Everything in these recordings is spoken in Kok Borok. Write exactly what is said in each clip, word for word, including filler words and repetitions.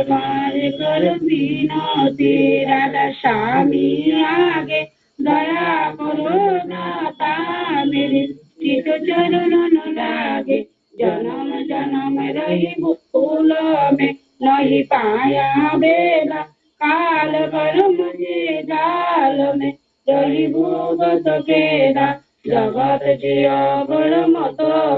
पार कर मिनती राधा स्वामी आगे, दया करो दाता मेरे चित चरणन लागे। जन्म जन्म रही भूल में नहीं पाया बेला, काल कर्म के जाल में रही भुगत केला। जगत जिय बड़ मत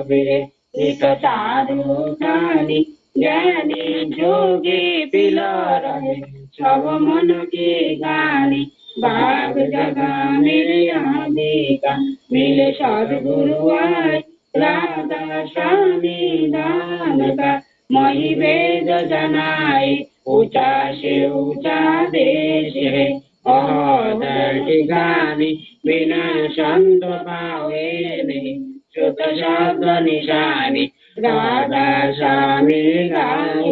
फिरे नित साधु दानी, ज्ञानी जोगी पिल रहे सब मन की गानी। बाग जगा मेरे आदि का मिले सदगुरु आए, राधा स्वामी दान का मही वेद जनाए। ऊंचा से ऊंचा देश है अहोदर ठिकानी, बिना संत पावे नहीं श्रुत शब्द निशानी। राधा स्वामी गाए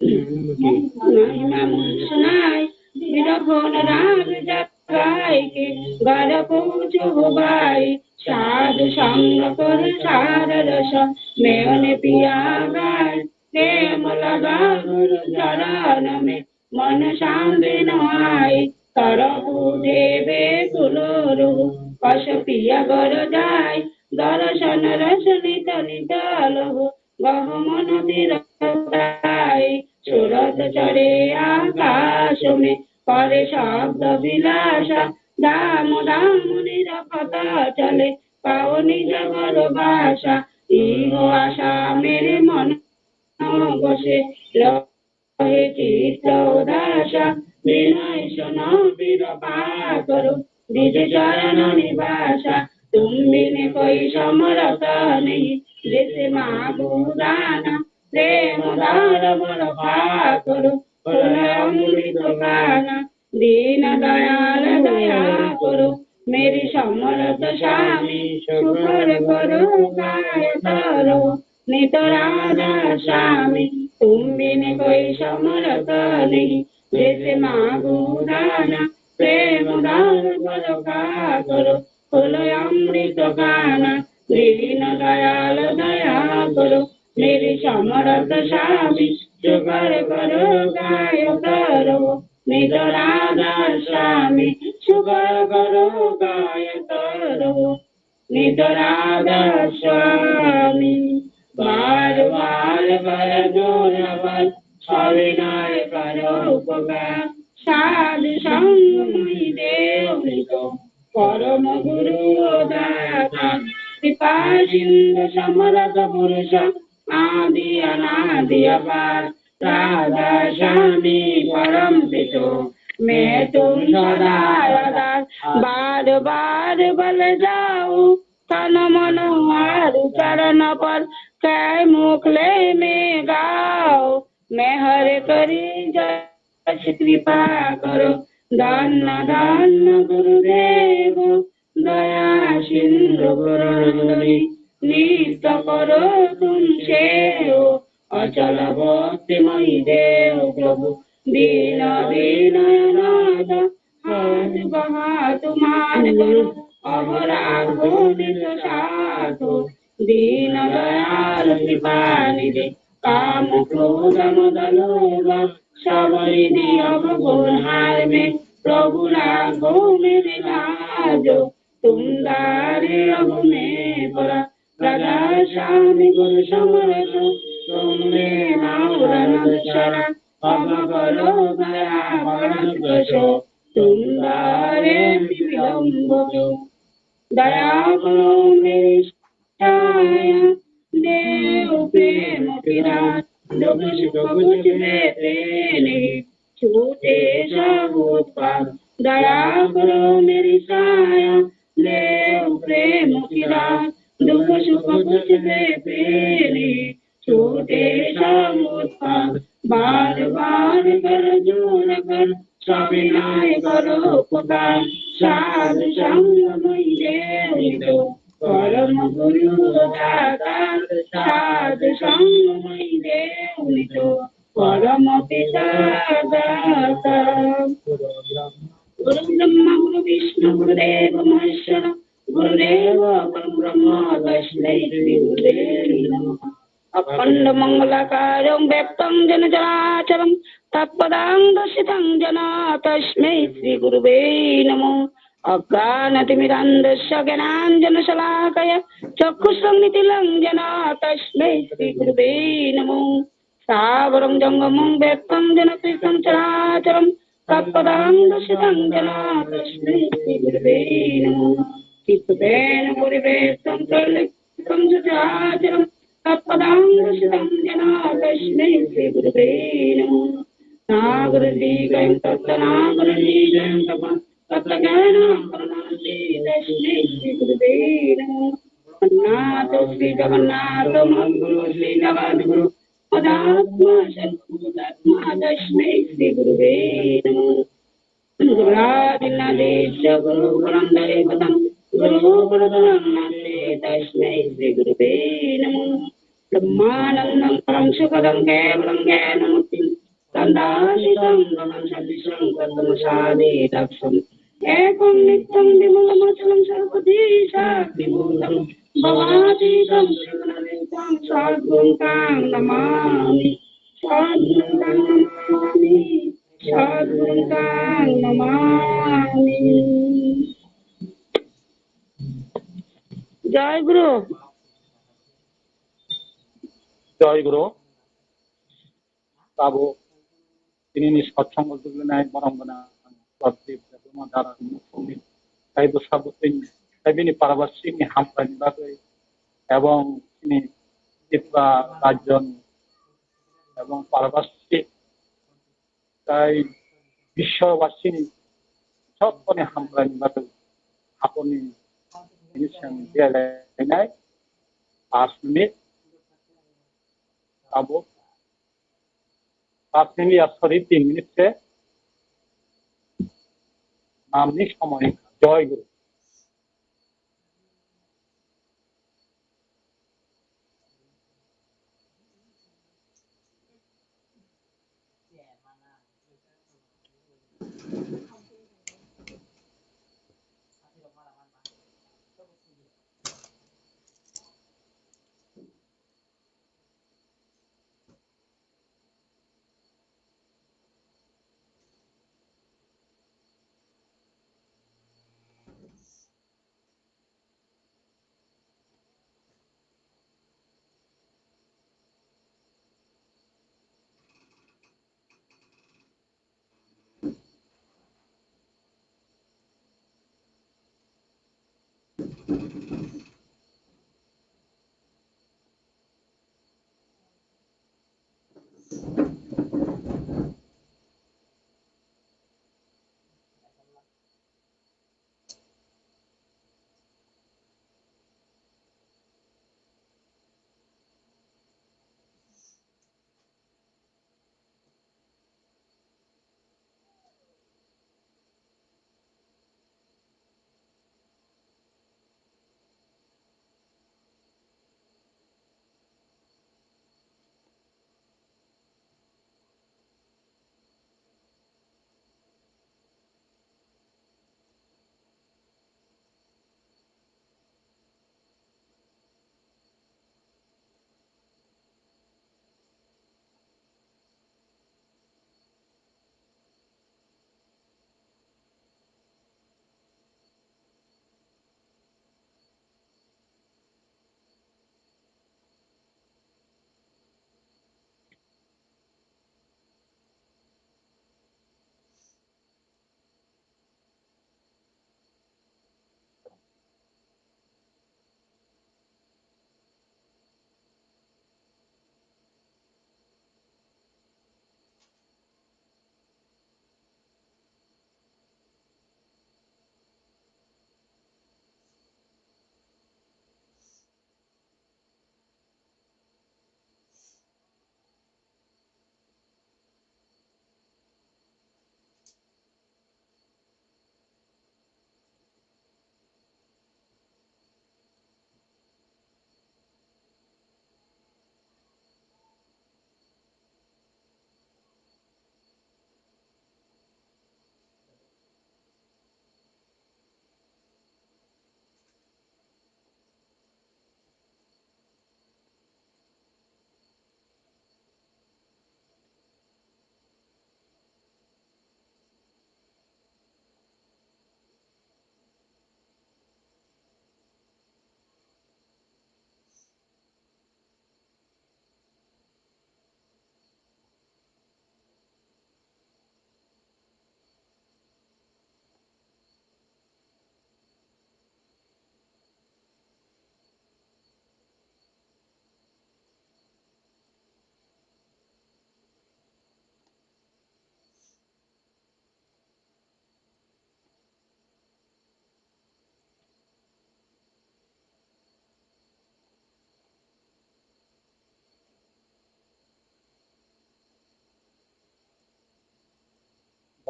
महिमा मुझ सुनाए, बिरखोन राग जगाए के घर पहुँचो भाई। साधु संग कर सार रस में उन्हें पिया गाए। प्रेम लगा गुरु चरण में मन शांति न आए। तरफ उठे बेकुल रहो, कस पिया घर जाए। दर्शन रस नित नित लहो, गहमन तिरताई। सूरत चढ़े आकाश में, करे शब्द विलासा। धाम धाम निरखत चले, पाओ निज घर बासा। इहो आशा मेरे मन बसे, रहे चित्त उदासा। विनय सुनो पीर पाकरो, निज चरण निवासा। तुम बिन कोई समरथ नहीं, जैसे मागो दाना। प्रेम धार बड़ पाकरो, खोले अमृत खाना। दीन दयाल दया करो, मेरे समरथ स्वामी, सुकर करो गाय तरो। नित राधा स्वामी, तुम बिन कोई समरथ नहीं, जैसे मागो दाना। प्रेम धार बड़ पाकरो, खोलो अमृत खाना। दीन दयाल दया करो, मेरे समरथ स्वामी, सुकर करो गाय तरो। नित राधा स्वामी, सुकर करो गाय तरो। नित राधा स्वामी। बार बार कर जोर बर, सविनय करो उपकार। साधु संग मुनि देव नित, परम गुरु दाता। कृपा सिंधु समरथ पुरुष, आदि अनादि अपार। राधा स्वामी परम पितो, मैं तुम सदा आधार। बार बार बल जाओ, तन मन हार चरण पर, कै मोकले में गाओ। मैं हर करी जस कृपा करो, धन्न धन्न गुरुदेव। दया सिंधु गुरु नंदनी, नित्य करो तुम सेव। अचल भक्ति मही देव प्रभु, दीन दीन अनाथ। हाथ बढ़ा तुम्हार करो, अब राखो निज साथ। दीन दयाल कृपा निधि, काम क्रोध मद लोभ, सब निधि अवगुण हार में। प्रभु राखो मेरे लाज, तुम द्वारे अब मैं पड़ा। राधा स्वामी गुरु समरथ, तुम में नाव अनंत सारा। अब करो दया बरन कशो, तुम द्वारे विलंब क्यों। दया करो मेरे छाया, देव प्रेम की रात, दुख सुख बुझ लेते नहीं, छूटे सब उत्पात। दया करो मेरी छाया, देव प्रेम की रात, दुख सुख बुझ लेते नहीं, छूटे सब उत्पात। बार बार कर जोर कर, सविनय करो पुकार। साधु संग मही देव नित, परम गुरु दाता। साधु संग मही देव नित, परम पिता दाता। गुरु ब्रह्मा गुरु विष्णु गुरुदेव महेश्वर, गुरुदेव परम ब्रह्म तस्मै श्री गुरुदेव नमः। Akhanda mangalakaram byaptam jena characharam tatpadang dasitang jena tasmai Sri Gurave namo. Aganatimirandasya gyananjana shalakaya chakkhusang mitilang jena tasmai Sri Gurave namo. Sabarang jangamang byaptam jena tasmai characharam tatpadang dasitang jena tasmai Sri Gurave namo. Chittena purivettam kalitam sachacharam tatpadang dasitang jena tasmai Sri Gurave namo. Nagarajikayam tatta nagarajikayam tapa tatta gyanam parananti tasmai Sri Gurave namo. Jagannath Sri Jagannath Madhguru Sri Jagadguru Madhatma Sarvabhūtatma tasmai Sri Gurave namo. Gurādinādesyo guru param daivatam guru paradharam nandi tasmai Sri Gurave namo. Brahmānandam param sukhadam kevalam jnanamurtim tadasitaṃ brahmaṃ santisaṅkhataṃ sādhi taksam ekam nityam vimalamācalam sarvadisāpibhūtaṃ bhavātītaṃ srihānanetaṃ sadguruṃ taṃ namāmi. Sadguruṃ taṃ namāmi. Sadguruṃ taṃ namāmi. Jai Guru. Jai Guru. Tabuk tinini satsongo juglinai borok gwnang Pradip Debbarma Dharani taibo sabotwini tei bini parabasini hamkraini bagwi ebong chini Tripura rajyoni ebong parabasi tei biswabasini jottoni hamkraini bagwi haponi bini seng belainai pas minute tabuk. Pas minute ya, sorry, tin minute se namni somoy. Joy Guru.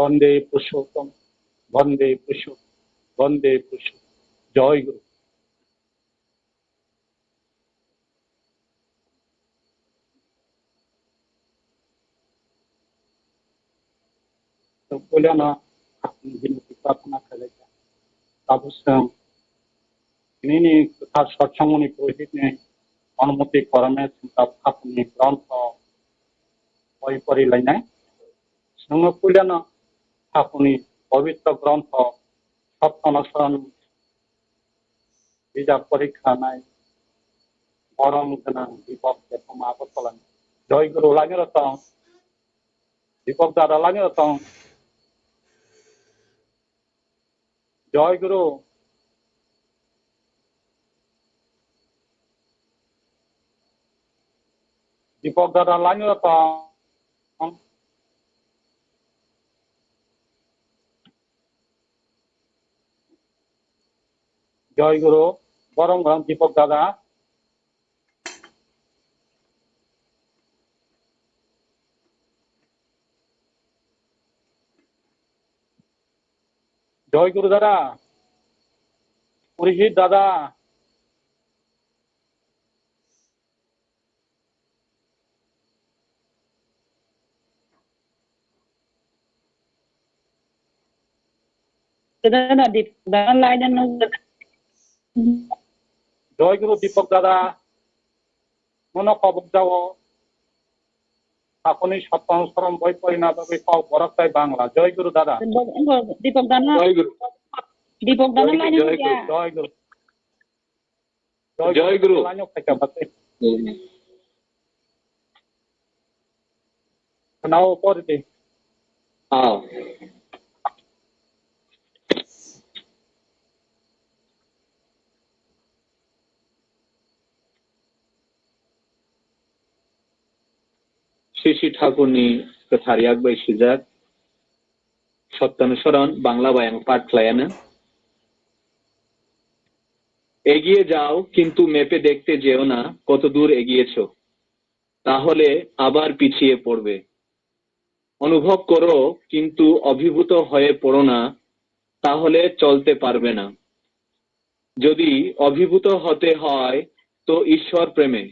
Bhante Purushottam, Bhante Purushottam, Bhante Purushottam. Joy Guru. Puilano binti prarthana khlaijak. Tabuk chwng nini kwthar satsangni purohitni onumoti krome chwng tabuk Thakurni grontho boi porilainai. Chwngno puilano Thakurni pobitro grontho Sottono Soron bijap porikha nai borom gwnang Dipak Debbarma Agartala ni. Joy Guru, line o tong. Dipak dada, line o tong. Joy Guru. Dipak dada, line o tong. Joy Guru, borom gwnang Dipak dada. Joy Guru dada, Purohit dada. Kedana Dipak dada line no. Joy Guru Dipak dada, mono kobok jao. Thakurni Sottono Soron boi porina bagwi kok borok tai Bangla. Joy Guru dada. Dipak dada. Joy Guru. Dipak dada line no. Joy Guru. Joy Guru. Joy Guru. Lanyo khaika bate. Hmm. Nao pori de. Ah. Sri Sri Thakurni kwthar yak bai swijak. Sottono Soron Bangla bai ang pat khlaiano. এগিয়ে যাও, কিন্তু ম্যাপে দেখতে যেও না কত দূর এগিয়েছো, তাহলে আবার পিছিয়ে পড়বে। অনুভব করো, কিন্তু অভিভূত হয়ে পড়ো না, তাহলে চলতে পারবে না। যদি অভিভূত হতে হয়, তো ঈশ্বর প্রেমে।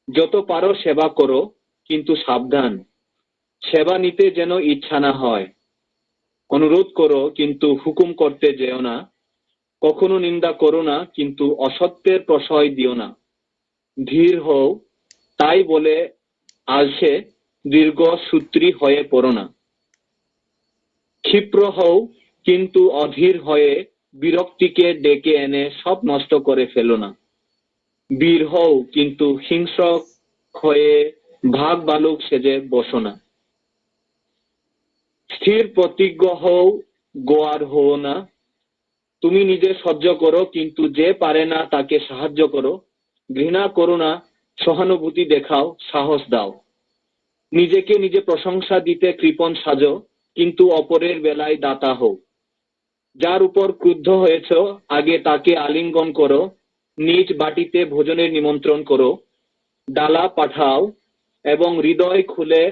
যত পারো সেবা করো, কিন্তু সাবধান, সেবা নিতে যেন ইচ্ছা না হয়। অনুরোধ করো, কিন্তু হুকুম করতে যেও না। কখনো নিন্দা করো না, কিন্তু অসত্যের প্রশ্রয় দিও না। ধীর হও, তাই বলে আলসে দীর্ঘ সূত্রী হয়ে পড়ো না। ক্ষিপ্র হও, কিন্তু অধীর হয়ে বিরক্তিকে ডেকে এনে সব নষ্ট করে ফেলো না। বীর হও, কিন্তু হিংস্র হয়ে বাঘ ভালুক সেজে বসো না। স্থির প্রতিজ্ঞ হও, গোয়ার হও না। তুমি নিজে সহ্য করো, কিন্তু যে পারে না তাকে সাহায্য করো। ঘৃণা করো না, সহানুভূতি দেখাও, সাহস দাও। নিজেকে নিজে প্রশংসা দিতে কৃপণ সাজো, কিন্তু অপরের বেলায় দাতা হও। যার উপর ক্রুদ্ধ হয়েছ, আগে তাকে আলিঙ্গন করো, নিজ বাটিতে ভোজনের নিমন্ত্রণ করো, ডালা পাঠাও এবং হৃদয় খুলে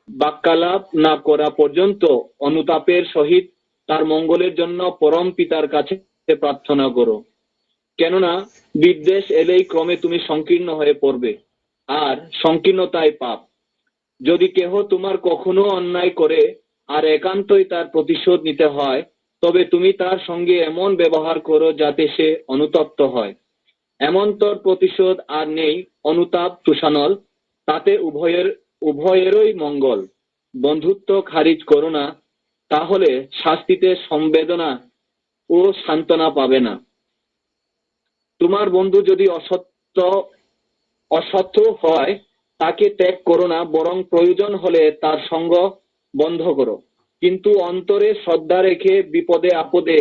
বাক্যালাপ না করা পর্যন্ত অনুতাপের সহিত তার মঙ্গলের জন্য পরম পিতার কাছে প্রার্থনা করো। কেননা বিদ্বেষ এলেই ক্রমে তুমি সংকীর্ণ হয়ে পড়বে, আর সংকীর্ণতাই পাপ। যদি কেহ তোমার কখনো অন্যায় করে আর একান্তই তার প্রতিশোধ নিতে হয়, তবে তুমি তার সঙ্গে এমন ব্যবহার করো যাতে সে অনুতপ্ত হয়। এমনতর প্রতিশোধ আর নেই, অনুতাপ তুষানল, তাতে উভয়ের, উভয়েরই মঙ্গল। বন্ধুত্ব খারিজ করো না, তাহলে শাস্তিতে সমবেদনা ও সান্ত্বনা পাবে না। তোমার বন্ধু যদি অসত্য, অসত্য হয়, তাকে ত্যাগ করো না, বরং প্রয়োজন হলে তার সঙ্গ বন্ধ করো। কিন্তু অন্তরে শ্রদ্ধা রেখে বিপদে আপদে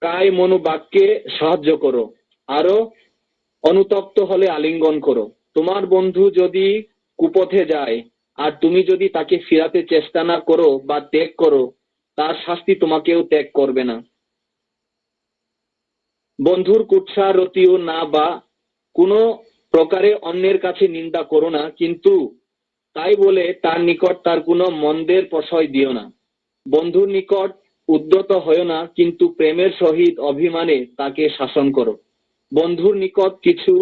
কায় মনোবাক্যে সাহায্য করো, আরো অনুতপ্ত হলে আলিঙ্গন করো। তোমার বন্ধু যদি কুপথে যায় আর তুমি যদি তাকে ফিরাতে চেষ্টা না করো বা ত্যাগ করো, তার শাস্তি তোমাকেও ত্যাগ করবে না। বন্ধুর কুৎসা রতিও না বা কোনো প্রকারে অন্যের কাছে নিন্দা করো না, কিন্তু তাই বলে তার নিকট তার কোনো মন্দের প্রশ্রয় দিও না। বন্ধুর নিকট উদ্ধত হও না, কিন্তু প্রেমের সহিত অভিমানে তাকে শাসন করো। বন্ধুর নিকট কিছু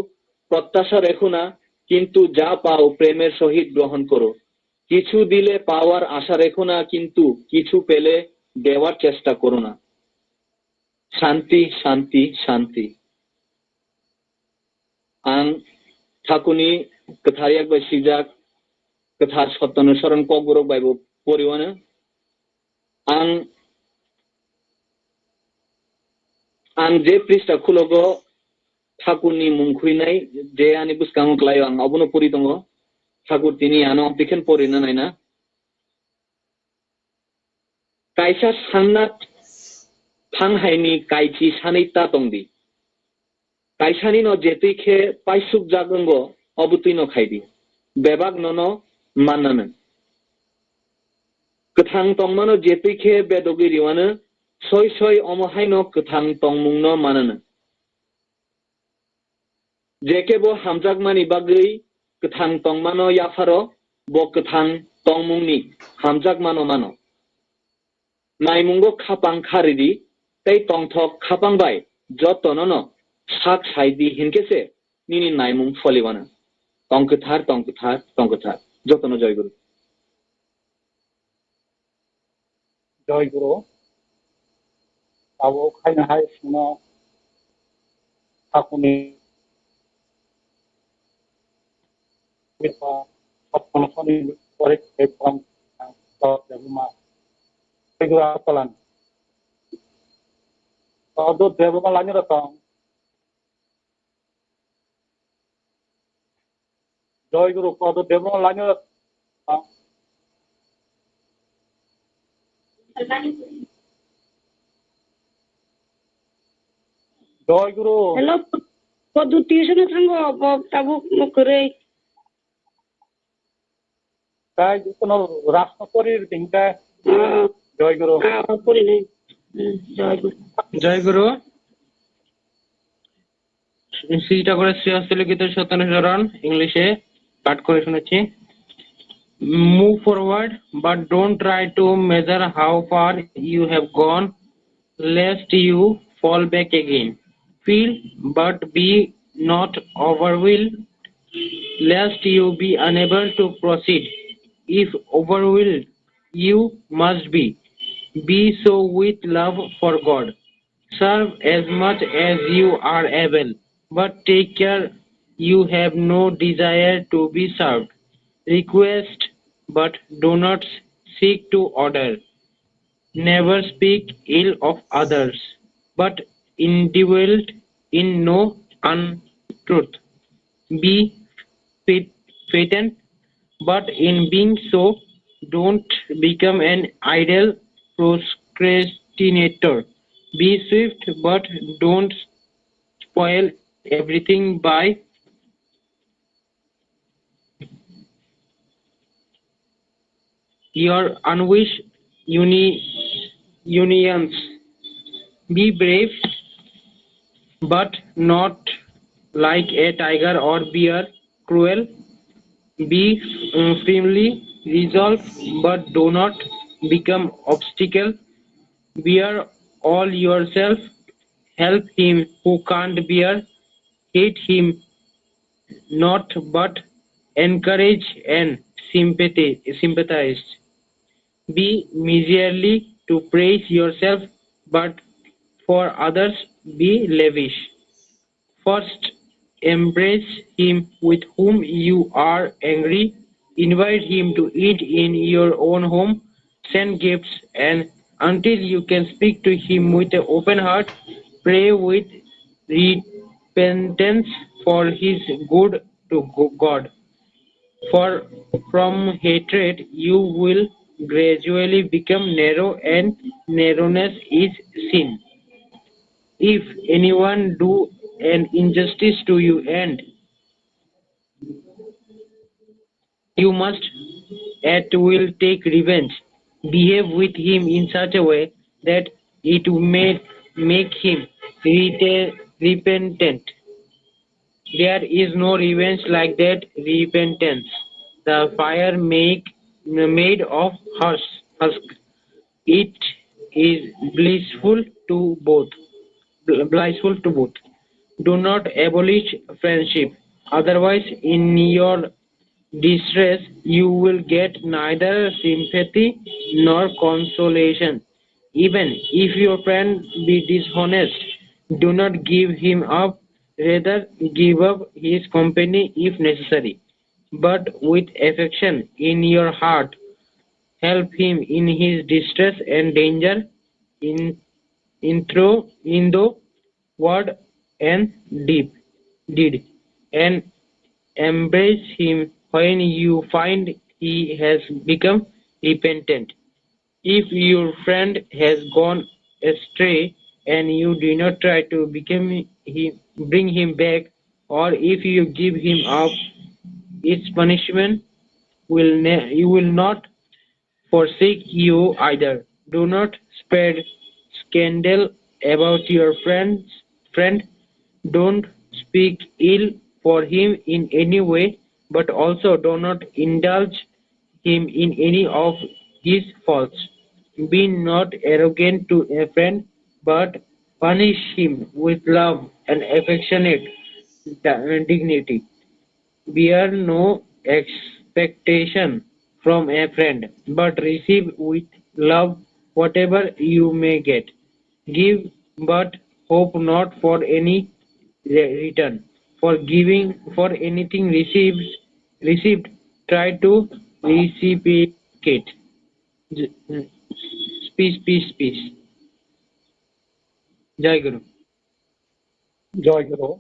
প্রত্যাশা রেখো না, কিন্তু যা পাও প্রেমের সহিত গ্রহণ করো। কিছু দিলে পাওয়ার আশা রেখো না, কিন্তু কিছু পেলে দেওয়ার চেষ্টা করো না। Shanti, shanti, shanti. Ang Thakurni kwthar yak bai swijak kwthar Sottono Soron kokborok bai bo poriwano. Ang, ang je phrista khulogo Thakurni mung khuinai je ani bwskango kwlaio, ang obono pori tongo. Thakur tini ano bikhen porina naina. Kaisa sangna thang haini kaichi sanwi ta tong di. Kaisani no jetwi khe paisukjak wngo, obotwi no khai di. Bebak nono mannano. Kwthang tongmano jetwi khe bedogwi riwano, soi soi omo haino kwthang tongmungno manano. Je kebo hamjakmani bagwi kwthang tongmano yapharo, bo kwthang tongmungni hamjakmano mano. Naimungo khapang kha ridi, tei tongthok khapang bai jotono no sak sai di hinkhe se nini naimung pholiwano. Tong kwthar, tong kwthar, tong kwthar. Jotono Joy Guru. Joy Guru. Abo khaina hai suno Thakurni Sottono Soron pore khe tong Debbarma. Joy Guru Agartala. Kodo Debbarma line ro tong. Joy Guru, kodo Debbarma line ro tong. Joy Guru. Hello, kodo tuition thango, bo tabuk mo kwrwi. Tai kono rasno pori ringka. Ah. Joy Guru. Ah, pori nai. Hmm, Joy Guru. Joy Guru. Sri Thakur Sri Hastolikhito Sottono Soron, English-এ পাঠ করে শোনাচ্ছি। Move forward, but don't try to measure how far you have gone, lest you fall back again. Feel, but be not overwhelmed, lest you be unable to proceed. If overwhelmed, you must be. Be so with love for God. Serve as much as you are able, but take care you have no desire to be served. Request, but do not seek to order. Never speak ill of others, but indulge in no untruth. Be pat-, patient, but in being so, don't become an idle procrastinator. Be swift, but don't spoil everything by your unwise uni-, unions. Be brave, but not like a tiger or bear, cruel. Be, um, firmly resolved, but do not become obstacle. Bear all yourself. Help him who can't bear. Hate him not, but encourage and sympathy, sympathize. Be miserly to praise yourself, but for others be lavish. First, embrace him with whom you are angry. Invite him to eat in your own home. Send gifts, and until you can speak to him with an open heart, pray with repentance for his good to go-, God. For from hatred you will gradually become narrow, and narrowness is sin. If anyone do an injustice to you, and you must at will take revenge, behave with him in such a way that it may make him reta-, repentant. There is no revenge like that repentance. the fire make, made of husk, husk. It is blissful to both, bl- blissful to both. Do not abolish friendship. Otherwise, in your distress, you will get neither sympathy nor consolation. Even if your friend be dishonest, do not give him up. Rather, give up his company if necessary, but with affection in your heart. Help him in his distress and danger in, in, through, in the word and deep, deed, and embrace him when you find he has become repentant. If your friend has gone astray and you do not try to become him, bring him back, or if you give him up, its punishment will ne- you will not forsake you either. Do not spread scandal about your friends, friend. Don't speak ill for him in any way, but also do not indulge him in any of his faults. Be not arrogant to a friend, but punish him with love and affectionate di- dignity. Bear no expectation from a friend, but receive with love whatever you may get. Give, but hope not for any re- return. For giving, for anything received, received, try to reciprocate. J- Peace, peace, peace. Jai Guru. Joy Guru.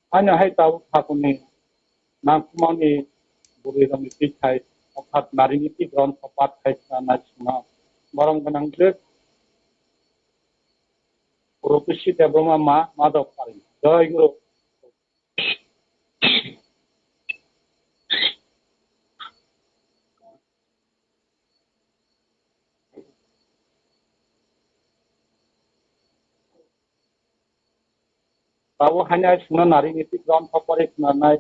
Ano hai tabuk hakuni nangkukmani bwrwi rokni twi khai, orthat nariniti grontho path khai khna nai songno borom gwnang je Rutusi Debbarma ma Madhav Paring. Joy Guru. Tabuk haino songno nariniti grontho pore khna nai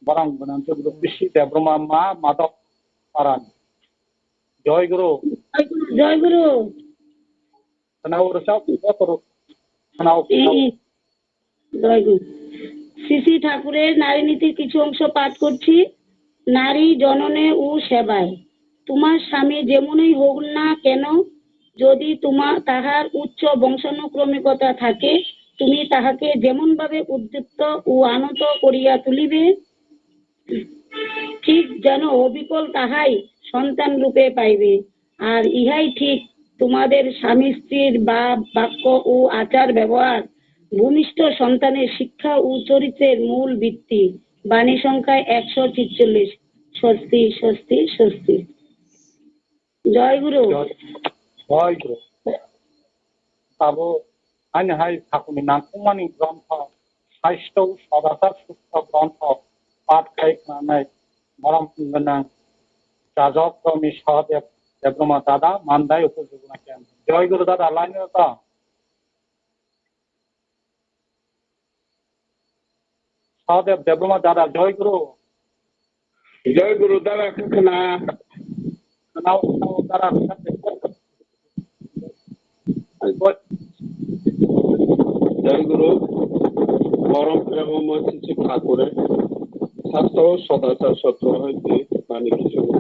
borom gwnang je Rutusi Debbarma ma Madhav Paring. Joy Guru. Joy Guru. Khwnao rwchap, joto rw-, khwnao, khwnao. জয় গুরু। শ্রী শ্রী ঠাকুরের নারী নীতির কিছু অংশ পাঠ করছি। নারী জননে ও সেবায়। তোমার স্বামী যেমনই হোক না কেন, যদি তোমার, তাহার উচ্চ বংশানুক্রমিকতা থাকে, তুমি তাহাকে যেমনভাবে উদ্যুক্ত ও আনত করিয়া তুলিবে, ঠিক যেন অবিকল তাহাই সন্তান রূপে পাইবে। আর ইহাই ঠিক তোমাদের স্বামী স্ত্রীর বা বাক্য ও আচার ব্যবহার, ভূমিষ্ঠ সন্তানের শিক্ষা ও চরিত্রের মূল ভিত্তি। বাণী সংখ্যা একশো ছেচল্লিশ। স্বস্তি, স্বস্তি, স্বস্তি। জয় গুরু। জয়, জয় গুরু। Tabuk ani hai sakuni nangkukmani grontho, Saisto Sodachar Sutro grontho path khai khna nai borom gwnang Jajok Romi Sahadev Debbarma dada Mandai Upajuguna Kendro. Joy Guru dada, line o tong. Sahadev Debbarma dada, Joy Guru. Joy Guru dada, khna. Khna, khna, dada, khna. Joy Guru, borom premo mo chichi khakure, Saisto Sodachar Sutro hoite mane kichu.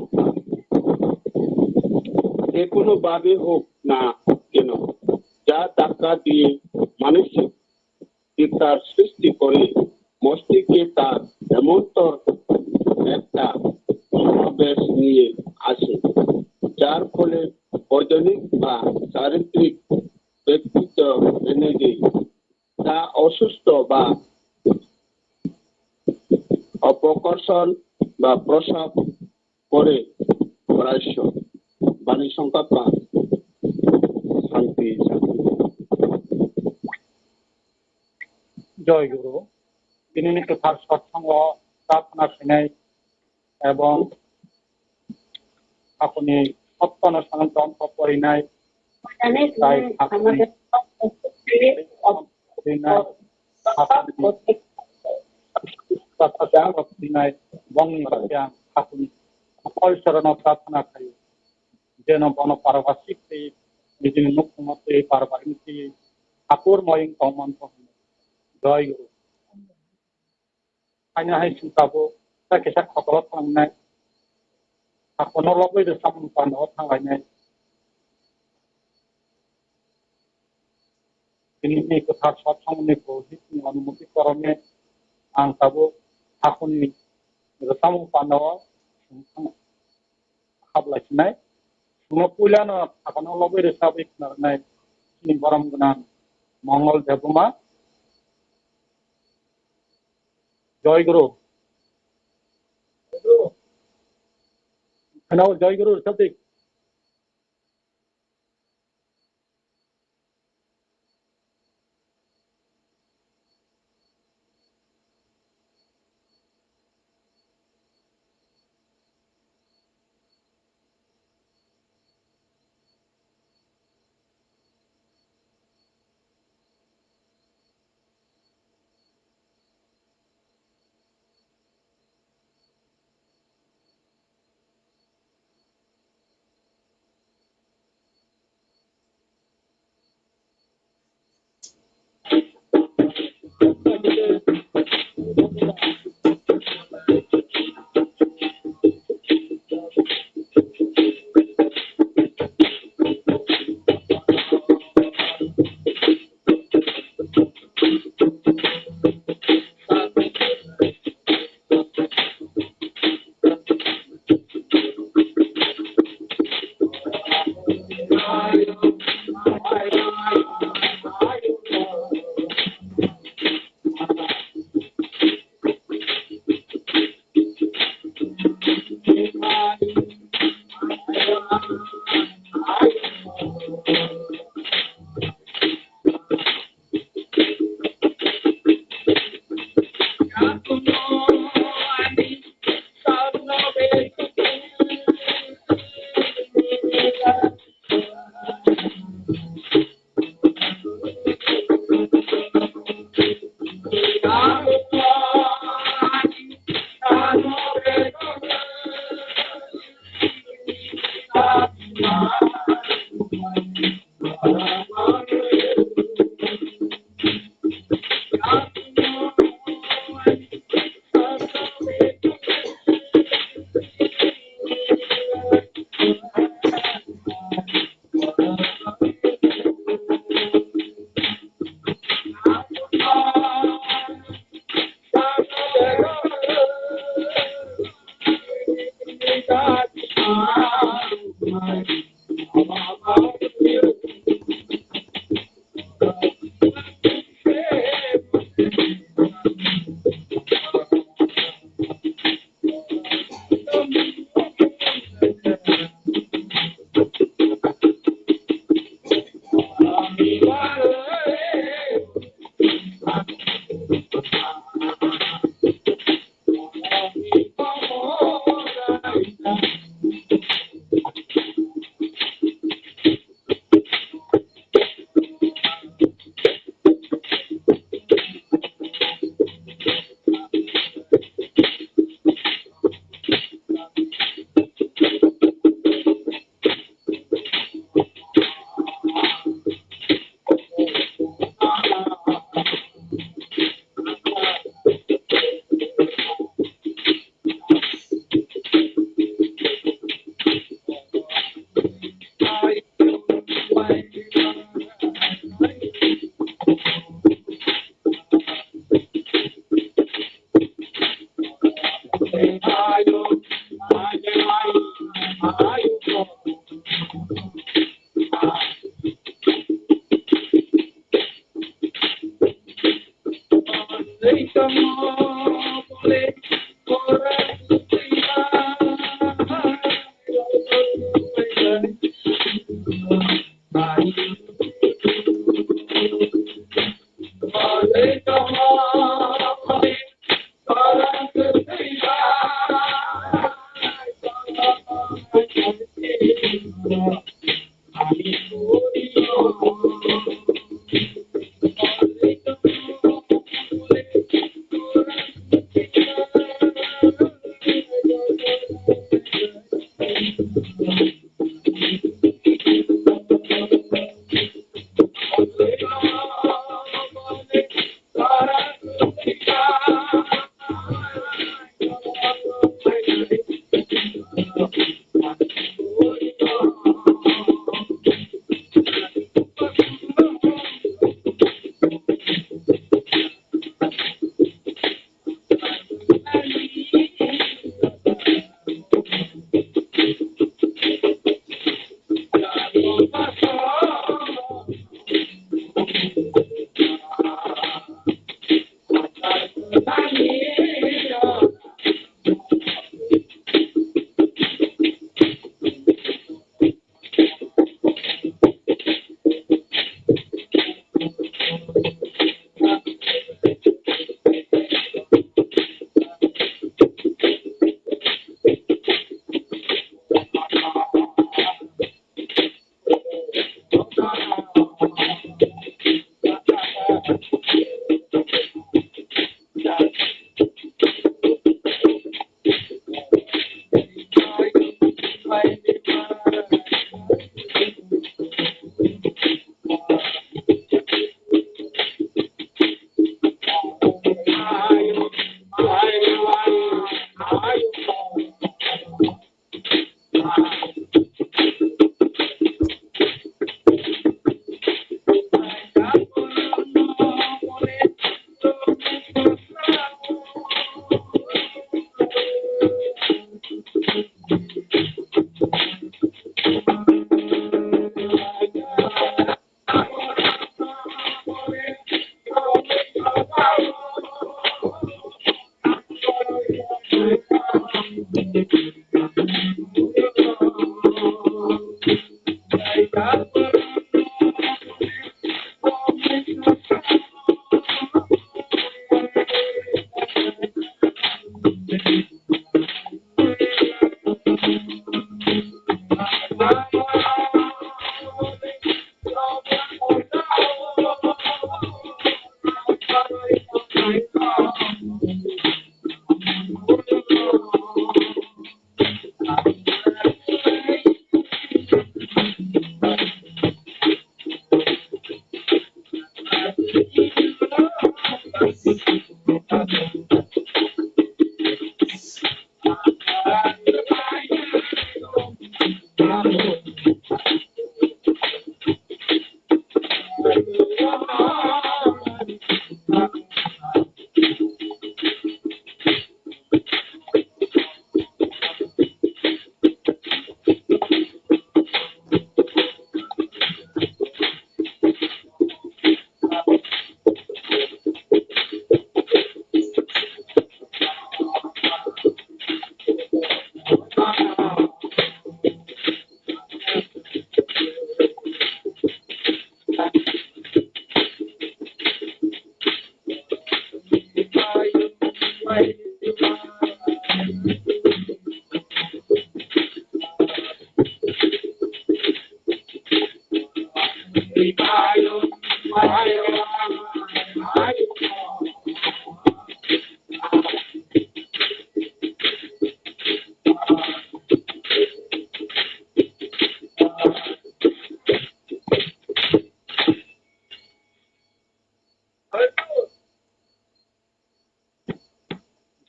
যে কোনো ভাবে হোক না কেন, যা ধাক্কা দিয়ে মানসিক চিন্তার সৃষ্টি করে মস্তিষ্কে তার এমন একটা সমাবেশ নিয়ে আসে, যার ফলে বৈজ্ঞানিক বা চারিত্রিক ব্যক্তিত্ব ভেঙে যায়। তা অসুস্থ বা অপকর্ষণ বা প্রসব করে প্রায়শ বাণী সংখ্যা পাঁচ। শান্তি, শান্তি। জয় গুরু। Tinini kwthar satsongo prarthana khainai ebong hakuni sottono sanantong porinai tai hakuni porinai hakuni bongni bakhe ang Hakuni Kol Chorono prarthana khaio, jeno bono parabasik tei nijini nukhungno tei paribarini tei akur moying tongmantho hwnwi. Jai Guru. Haino hai chwng tabuk kisa kisa khotoro thangnai, hakono lobwi rwchapmung pandao thanglainai. Tini ni kwthar satsongni purohitni onumoti korome ang tabuk hakuni rwchapmung pandao chwng thang-, hablai sinai. Chwngno puilano hakono lobwi rwchapwi khwnarwnai chini borom gwnang Mongol Debbarma. Jai Guru. Khwnao, Jai Guru rwchapdi.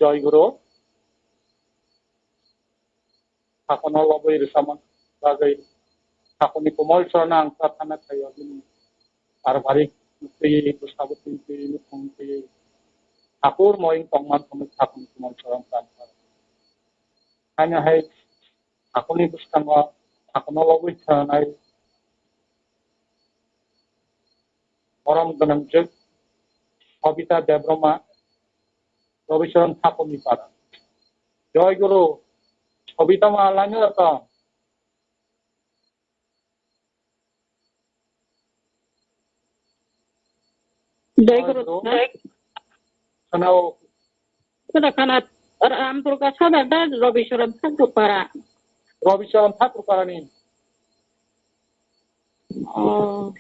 Joy Guru. Thakurno lobwi rwchapna bagwi thakurni komal chorano ang prarthana khlaio, bini parbarik twi, bwsabo twi, nukhung twi, thakur moyung tongma thangwi thakurni komal chorano prarthana. Haino hai thakurni bwskango thakurno lobwi thwngnai borom gwnangjwk Sobita Debbarma, Robicharan Thakurni para. Joy Guru, Sobita ma laino tong. Joy Guru. Khana, khana, Ram Durga Sodar da Robicharan Thakur para. Robicharan Thakur parani. Oh.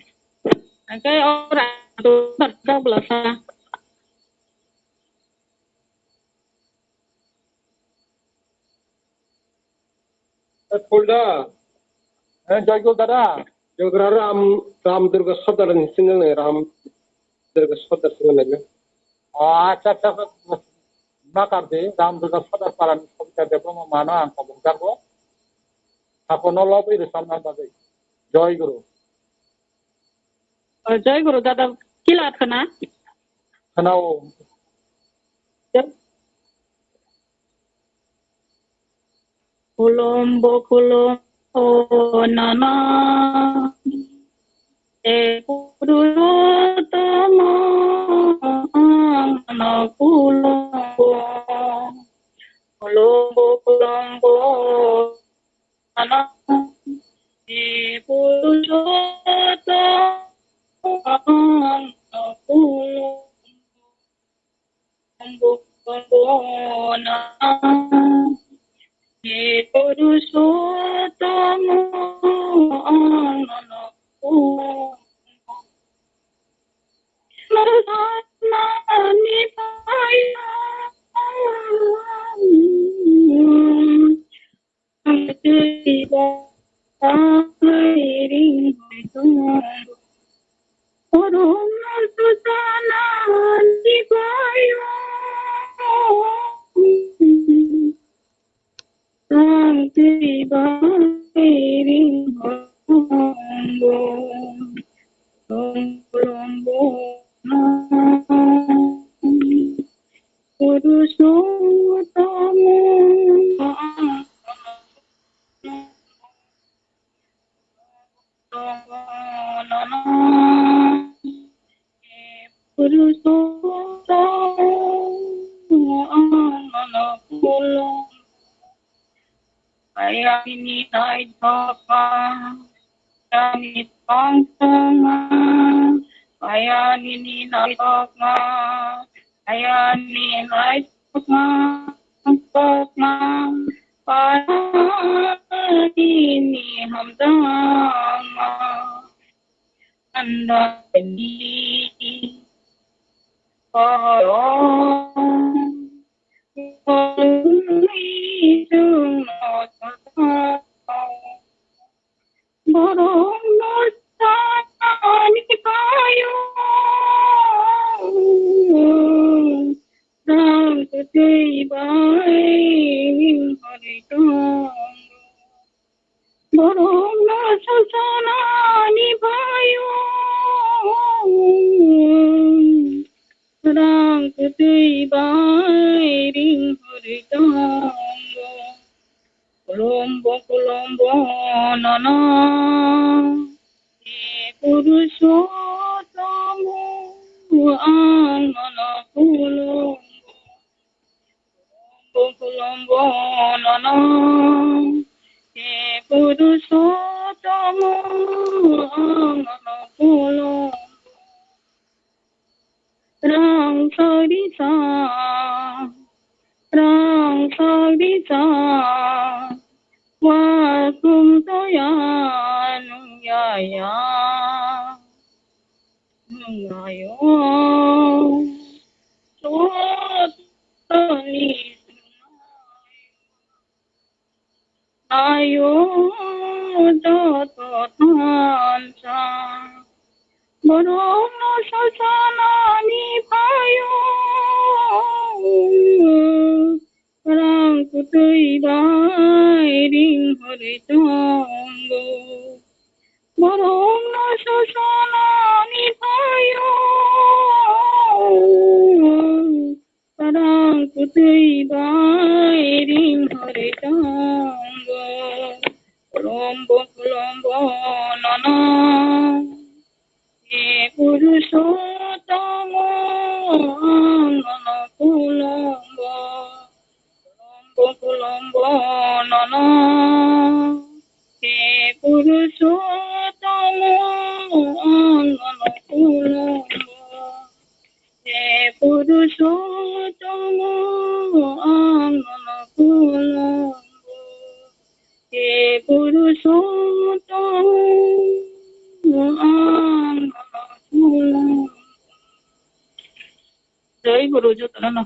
Angke ora tu berdak belasa. Eh, Fulda. Eh, Joy Guru dada. Jogra Ram, Ram Durga Sodar ni single ni Ram Durga Sodar single ni. Oh, acha, acha, acha. Makar de, Ram Durga Sodar para ni Sobita Debbarma mano ang kobong jago. Thakurno lobwi rwchapna bagwi. Joy Guru. Oh, Joy Guru dada kila khana? Khana o. Khulum bo khulum o nono. He Purusottomo, ang nono khulumgo, khulumgo, khulumgo, nono. He Purusottomo, ang nono khulumgo, khulumgo, nono. He Purusottomo, ang nono khulumgo. Ang twi bai ring hor tongo, lombo lombo no. Purusottomo ang tongo nono. Purusottomo ang nono khulumgo. Kaya nini naithokma, kaya nini tongthokma, kaya nini naithokma, kaya nini naithokma, tongthokma, kaya nini hamjakma. Andani borok no sanani phaio, rang kwtwi bai hori tongo. Borokno sasanani phaio, rang kwtwi bai ring hori tongo. Khulumbo, khulumbo nono, he Purusottomo, ang nono khulumgo. Khulumbo, khulumbo nono, he Purusottomo, ang nono khulumgo. Rang sagrisa, rang sagrisa, wasung toya nung yaya. Nungayo, sotoni ayo, joto thansa, borokno sasanani phaio, rang kwtwi bai ring hori tongo. Borokno sasanani phaio, rang kwtwi bai ring hori tongo. Khulumbo, khulumbo nono, he Purusottomo, ang nono khulumgo. Khulumbo, khulumbo nono, he Purusottomo, ang nono khulumgo. He Purusottomo, ang nono khulumgo. He Purusottomo, ang nono khulumgo. Jai Guru, jotono no.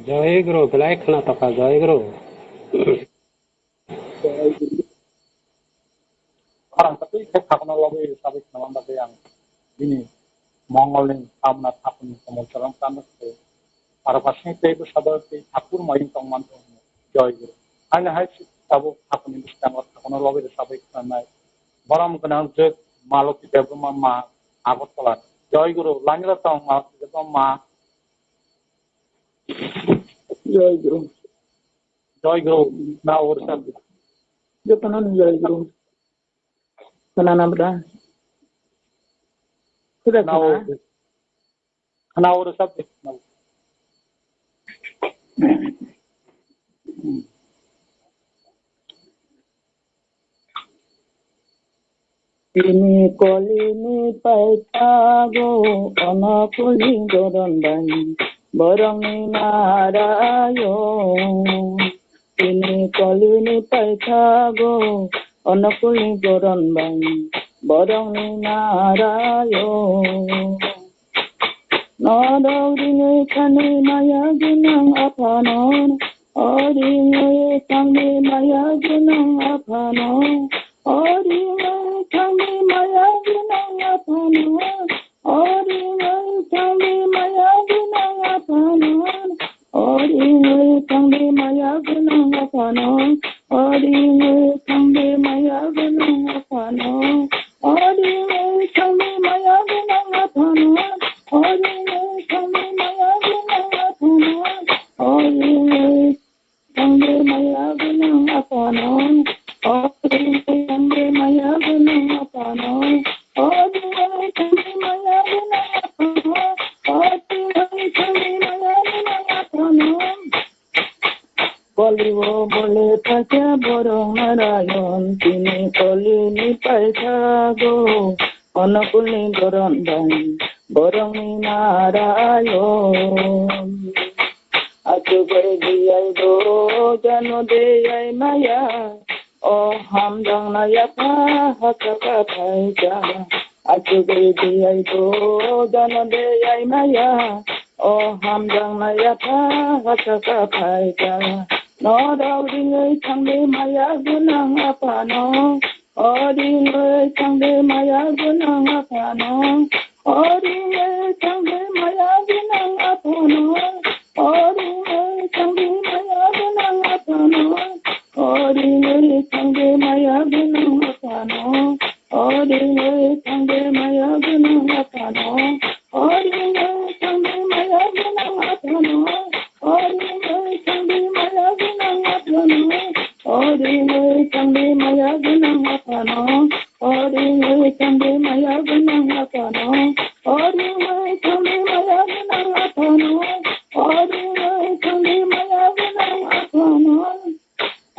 Jai Guru, belai khna toka, Jai Guru. Khorang kwtwi khe thakono lobwi sabai khna bagwi ang bini mongolni tamna thapuni komol chwrang tamo se. Aro pasing teibo sabai tei thakur mayung tongman tong. Jai Guru. Haino hai tabuk thapuni bwskango thakono lobwi sabai khna nai. Borom gwnang jwk Maloti Debbarma ma Agartala. Jai Guru. Lanjra tong Maloti Debbarma ma. Jai Guru. Jai Guru. Na or sab. Jotono ni Jai Guru. Khwnana bwla. Khwna khwna. Khwnao, khwnao rwchap de, khwnao. Tini kolini paithago, ono kuli goron bai, borokni narayo. Tini kolini paithago, ono kuli goron bai, borokni narayo. Norok ringwi thangwi maya gwnang aphano, o ringwi thangwi maya gwnang aphano, o ringwi thangwi maya gwnang aphano, o ringwi thangwi maya gwnang aphano, o ringwi thangwi maya gwnang aphano, o ringwi thangwi maya gwnang aphano. Ori oi thangwi maya gwnang aphano, ori oi thangwi maya gwnang aphano, ori oi thangwi maya gwnang aphano, ori oi thangwi maya gwnang aphano, ori oi thangwi maya gwnang aphano, ori oi thangwi maya gwnang aphano. Koli o bole paikha borok narayon, tini koli ni paikha go, onokul ni goron bai, borok ni narayon. Achugwi diyai do, jano diyai maya, o hamjang na yapha, hachaka phaikha. Achugwi diyai do, jano diyai maya, o hamjang na yapha, hachaka phaikha. Norok ringwi thangdi maya gwnang aphano, o ringwi thangdi maya gwnang aphano, o ringwi thangdi maya gwnang aphano, o ringwi thangdi maya gwnang aphano, o ringwi thangdi maya gwnang aphano. Ori oi thangde maya gwnang aphano. Ori oi thangde maya gwnang aphano. Ori oi thangde maya gwnang aphano. Ori oi thangde maya gwnang aphano. Ori oi thangde maya gwnang aphano. Ori oi thangde maya gwnang aphano. Ori oi thangde maya gwnang aphano.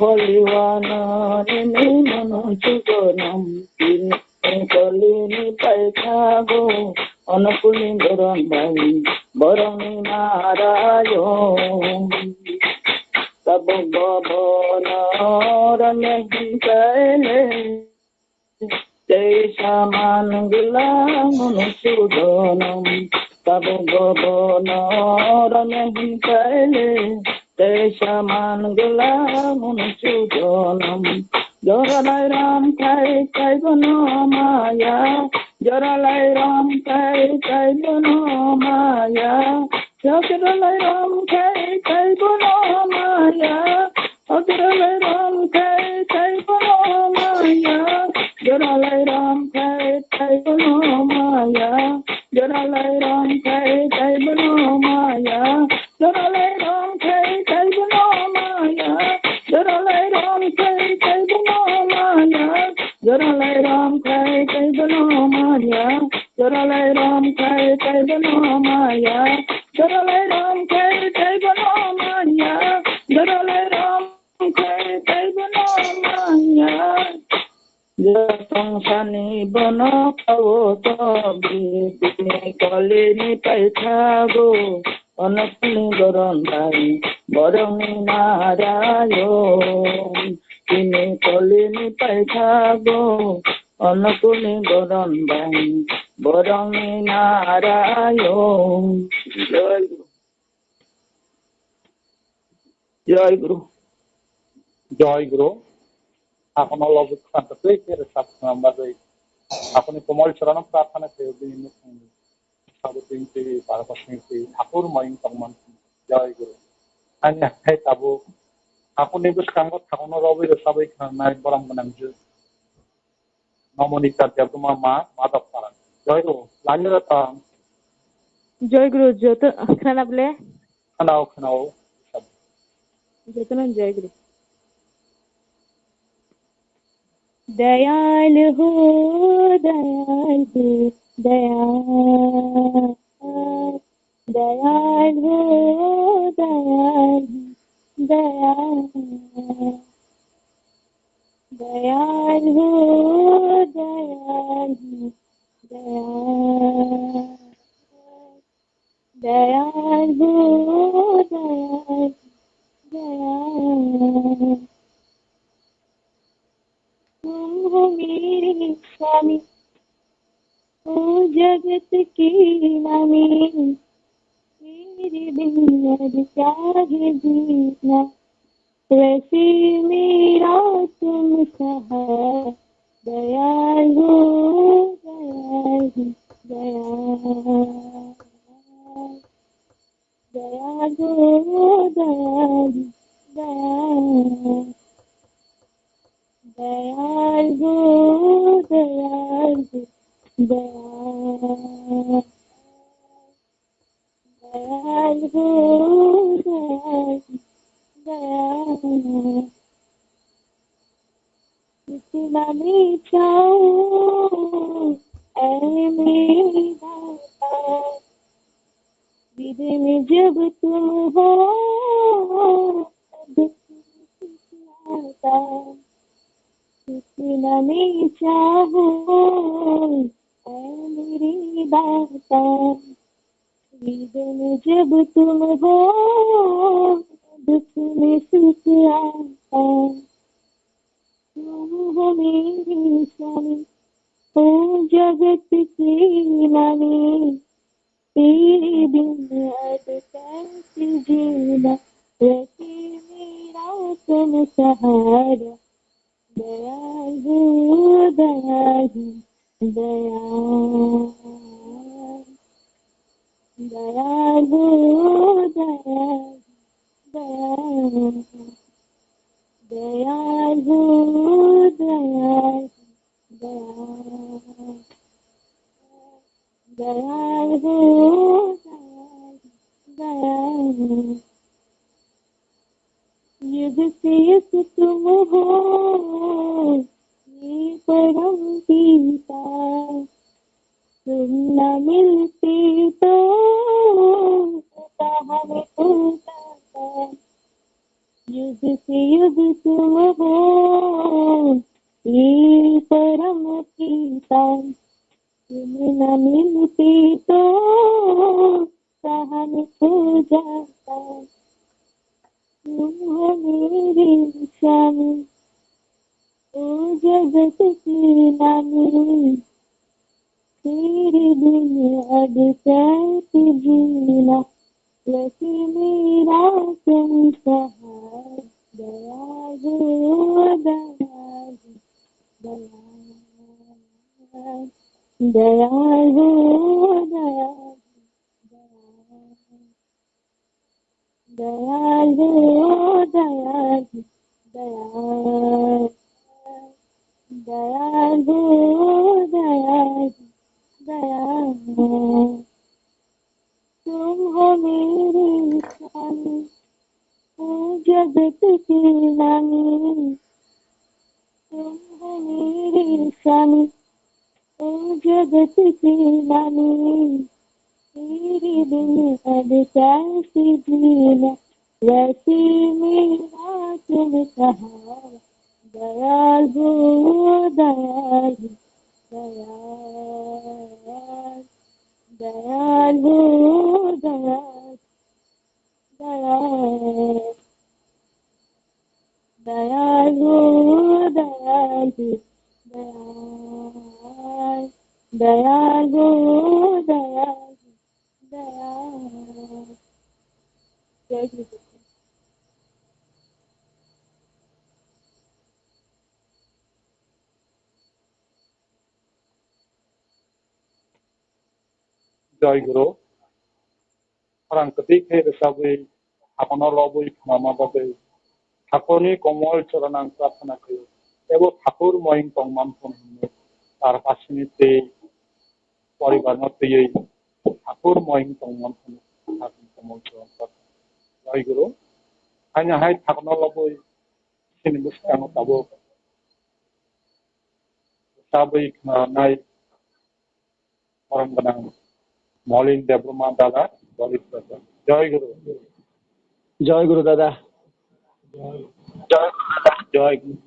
Holiwana nini mano chugonam, tini kolini paithago, onokuni goron bai, borokni narayo. Tabuk bobono rane hinkaile, Teisa man gila munu sudonom, tabuk bobono rane hinkaile. Teisa man gila munu sudonom. Joralai ram khai khai bono maya, joralai ram khai khai bono maya. Joralai ram khai khai bono maya. Joralai ram khai khai bono maya. Joralai ram khai khai bono maya. Joralai ram khai khai bono maya. Joralai ram khai khai bono maya. Joralai ram khai khai bono maya. Joralai ram khai khai bono maya. Joralai ram khai khai bono maya. Joralai ram khai khai bono maya. Joralai ram khai khai bono maya. Jotong sani bono kawo to bini kolini paithago. Onokni goron bai borokni narayo. Tini kolini paithago. Onokuni goron bai borokni narayo. Joy Guru. Joy Guru. Joy Guru. Akono logi khanta tei kere sat khamba dei. Akoni komol chorano prarthana khe bini mukhung. Sabo tin tei baro pasni tei thakur mayung tongman. Joy Guru. Ani hai tabuk. Akoni bwskango thakono robi rwchabwi khanai borom gwnang jwk. Nomonika Debbarma ma Madhab Paran. Joy Guru, lani rata. Joy Guru, joto khana ble? Khanao, khanao. Joto nan Joy Guru. Dayal हो, दयाल हो, दयाल, दयाल हो, दयाल, दयाल, दयाल हो, दयाल हो, दयाल। दयाल हो, दयाल, दयाल। तुम हो मेरे स्वामी, ओ जगत के नामी। तेरे बिन अब क्या है जीना, वैसे मेरा तुम सहारा। दयाल हो, दयाल हो, दयाल। दयाल हो, दयाल, दयाल। दयाल हो, दयाल, दयाल। दयाल हो, दयाल, दयाल। जितना भी चाहो, ऐ मेरे दाता। हृदय में जब तुम हो, तब खुशी आता। जितना भी चाहो, ऐ मेरे दाता। हृदय में जब तुम हो, दुख में सुख आता। तुम हो मेरे स्वामी, ओ जगत के नामी। तेरे बिन अब कैसे जीना, वैसे मेरा तुम सहारा। दयाल हो, दयाल हो, दयाल। दयाल हो, दयाल, दयाल। दयाल हो, दयाल, दयाल। दयाल हो, दयाल, दयाल। युग से युग तुम हो, ये परम पिता। तुम न मिलते तो कहाँ मैं खो जाता। युग से युग तुम हो, ये परम पिता। तुम न मिलते तो कहाँ मैं खो जाता। तुम हो मेरे स्वामी, ओ जगत के नामी। तेरे बिन अब कैसे जीना, वैसे मेरा तुम सहारा। दयाल हो, दयाल, दयाल। दयाल हो, दयाल, दयाल। दयाल हो, दयाल, दयाल। दयाल हो, दयाल, दयाल। तुम हो मेरे स्वामी, ओ जगत के नामी। तुम हो मेरे स्वामी, ओ जगत के नामी। तेरे बिन अब कैसे जीना, वैसे मेरा तुम सहारा। दयाल हो, दयाल, दयाल। दयाल हो, दयाल, दयाल। दयाल हो, दयाल, दयाल। दयाल हो, दयाल, दयाल। जय श्री Krishna. Jai Guru. Khorang kwtwi khe rwchabwi, thakono lobwi khwnama bagwi Thakurni komol choronang prarthana khaio. Teibo Thakur moyeng tongman phano hwnwi tar pasini tei poribarno twiwi Thakur moyeng tongman phano Thakurni komol choron prarthana. Jai Guru. Haino hai thakono lobwi chini bwskango tabuk tabwi khwnanai borom gwnang Molin Debbarma dada, Boris dada. Joy Guru. Joy Guru dada. Joy Guru dada. Joy Guru.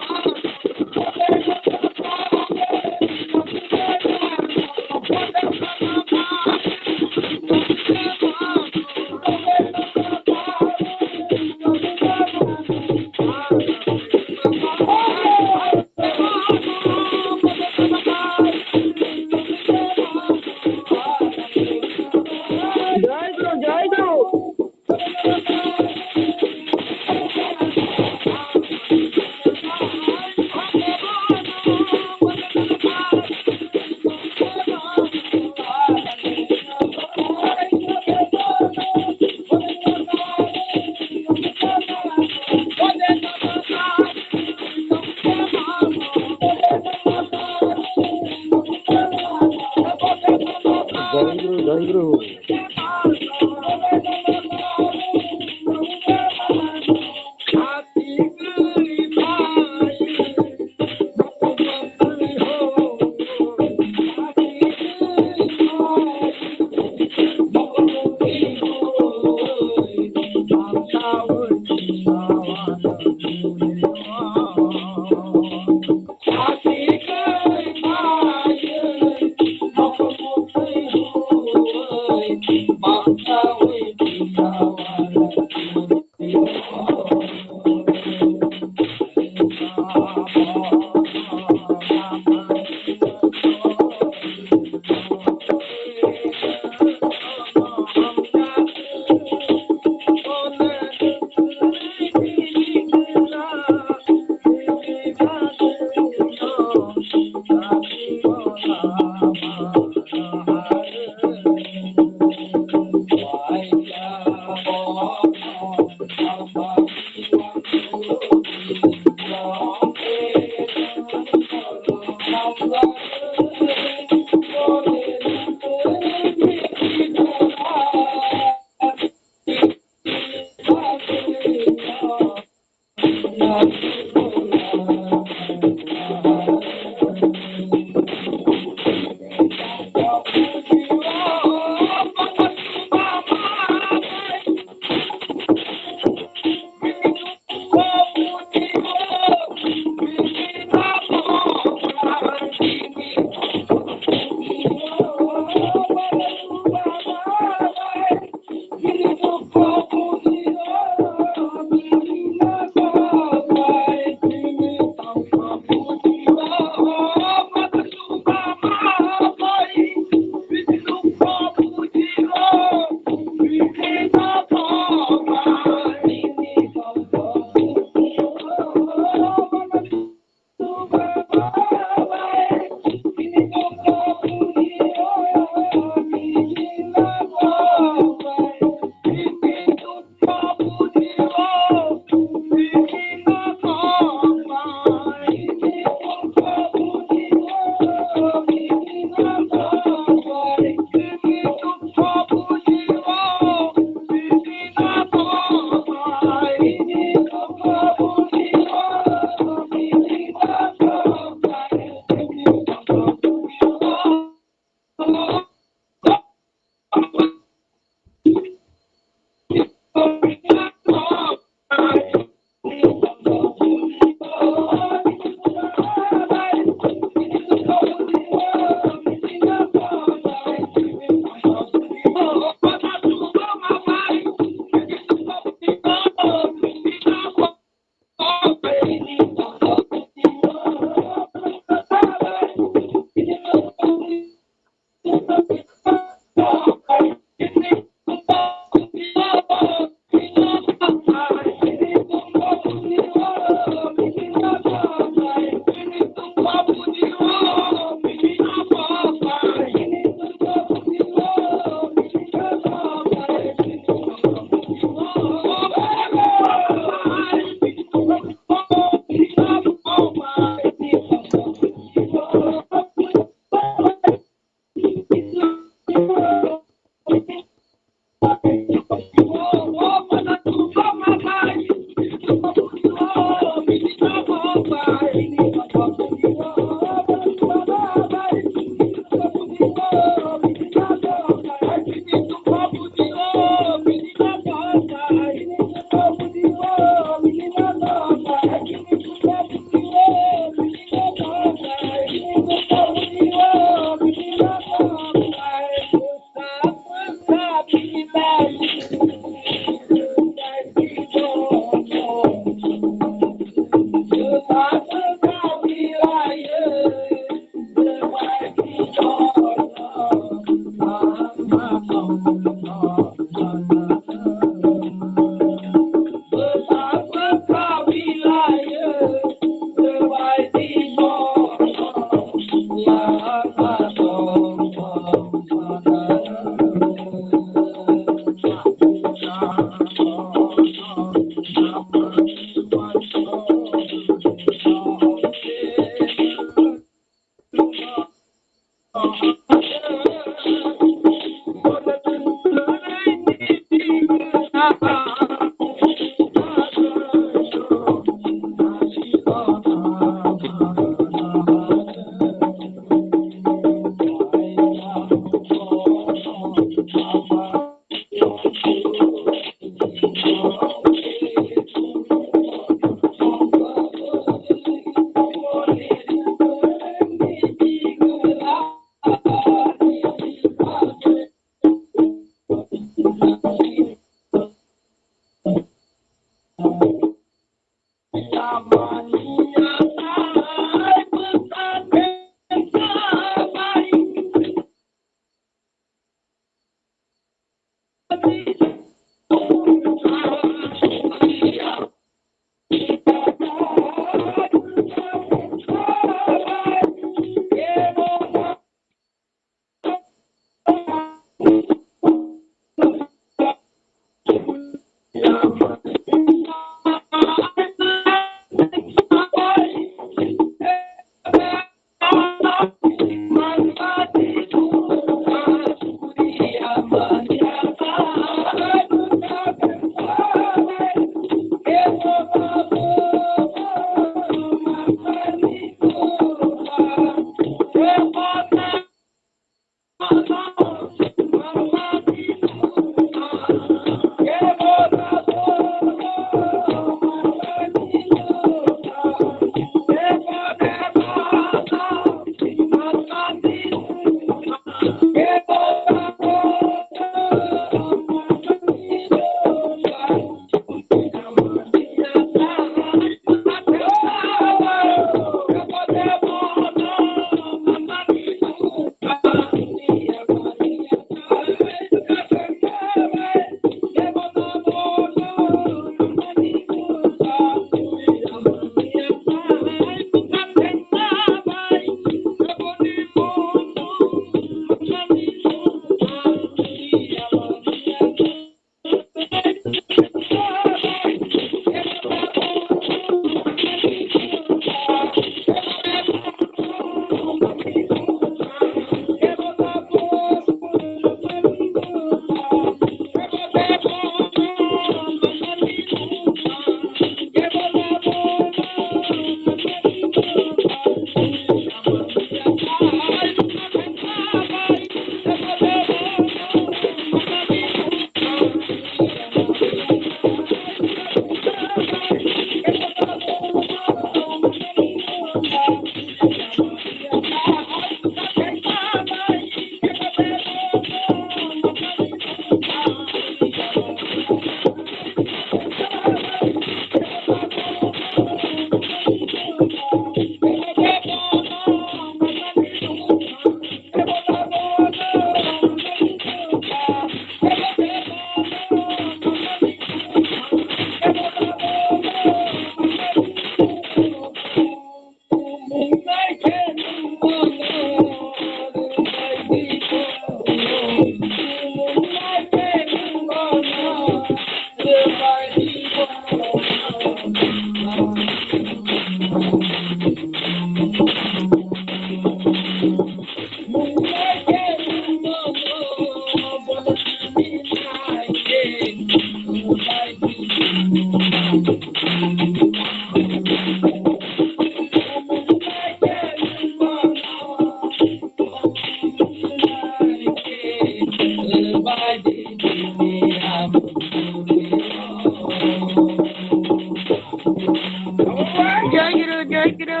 Jai Guru, Jai Guru.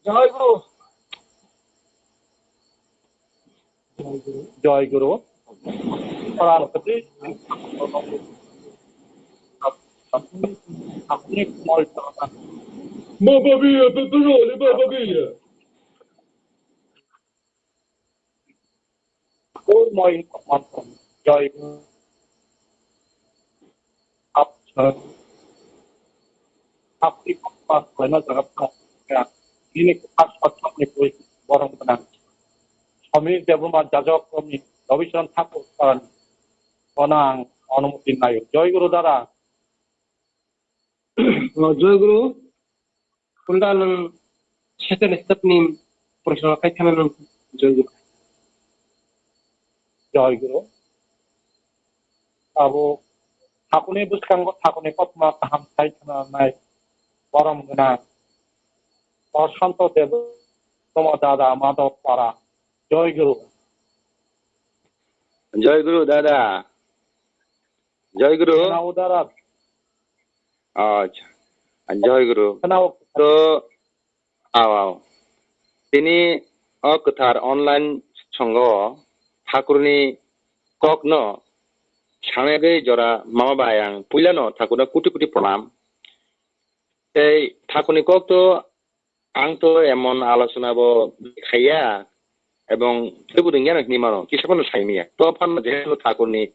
Jai Guru. Jai Guru. Pranapati. Baba biya, betul ni Baba biya. Kurmoi mantan. Jai Guru. Ap-, apni kok pas khlaima jaga phano ya. Nini kok pas khlaimani twi borok gwnang. Swami Debbarma Jajok Swami Ravicharan Thakur Parani. Bono ang onumoti naio. Jai Guru dada. Oh, Jai Guru. Kunda nang second step ni proshno khai thana nang Jai Guru. Jai Guru. Abo Thakurni bwskango Thakurni kothoma kaham sai khwnanai borom gwnang. Prosanto Debbarma dada Madhab Para. Jai Guru. Jai Guru dada. Jai Guru. Khwnao dada. Acha. Jai Guru. Khwnao. To, aw, aw. Tini o kwthar online songo Thakurni kokno sanai jora mama bai ang puilano Thakurno kuti kuti pranam. Tei Thakurni kok to ang to emon alochona bo khaiya, ebong teibo ringya hinwi mano, kisa phano saimanya. To phano jehetu Thakurni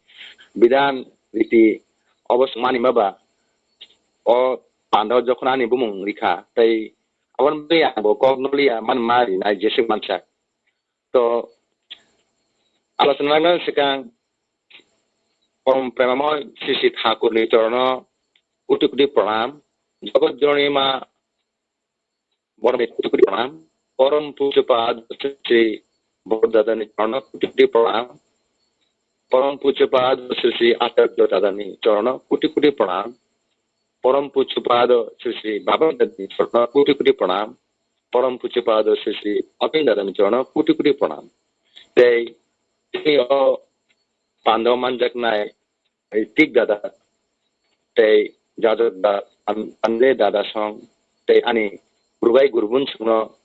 bidhan riti obo swngmani ma ba, o panda o jokhon ani bumung rikha, tei aboni bagwi ang bo kok noliya man ma rinai jeswk mansa. To alochona nangna swkang Param Premamoi Sri Sri Thakurni chorono kuti kuti pranam, Jagat Jonani Ma Borok Dadani chorno kuti kuti pranam. Param Pujya Pad Sri Sri Borok Dadani chorno kuti kuti pranam. Param Pujya Pad Sri Sri Acharya Dadani chorno kuti kuti pranam. Param Pujya Pad Sri Sri Baba Dadani chorno kuti kuti pranam. Param Pujya Pad Sri Sri Abin Dadani chorno kuti kuti pranam. Tei tini o pando manjaknai Tik dada, tei jajak da, an-, anle dada song, tei ani gurubai gurubun songno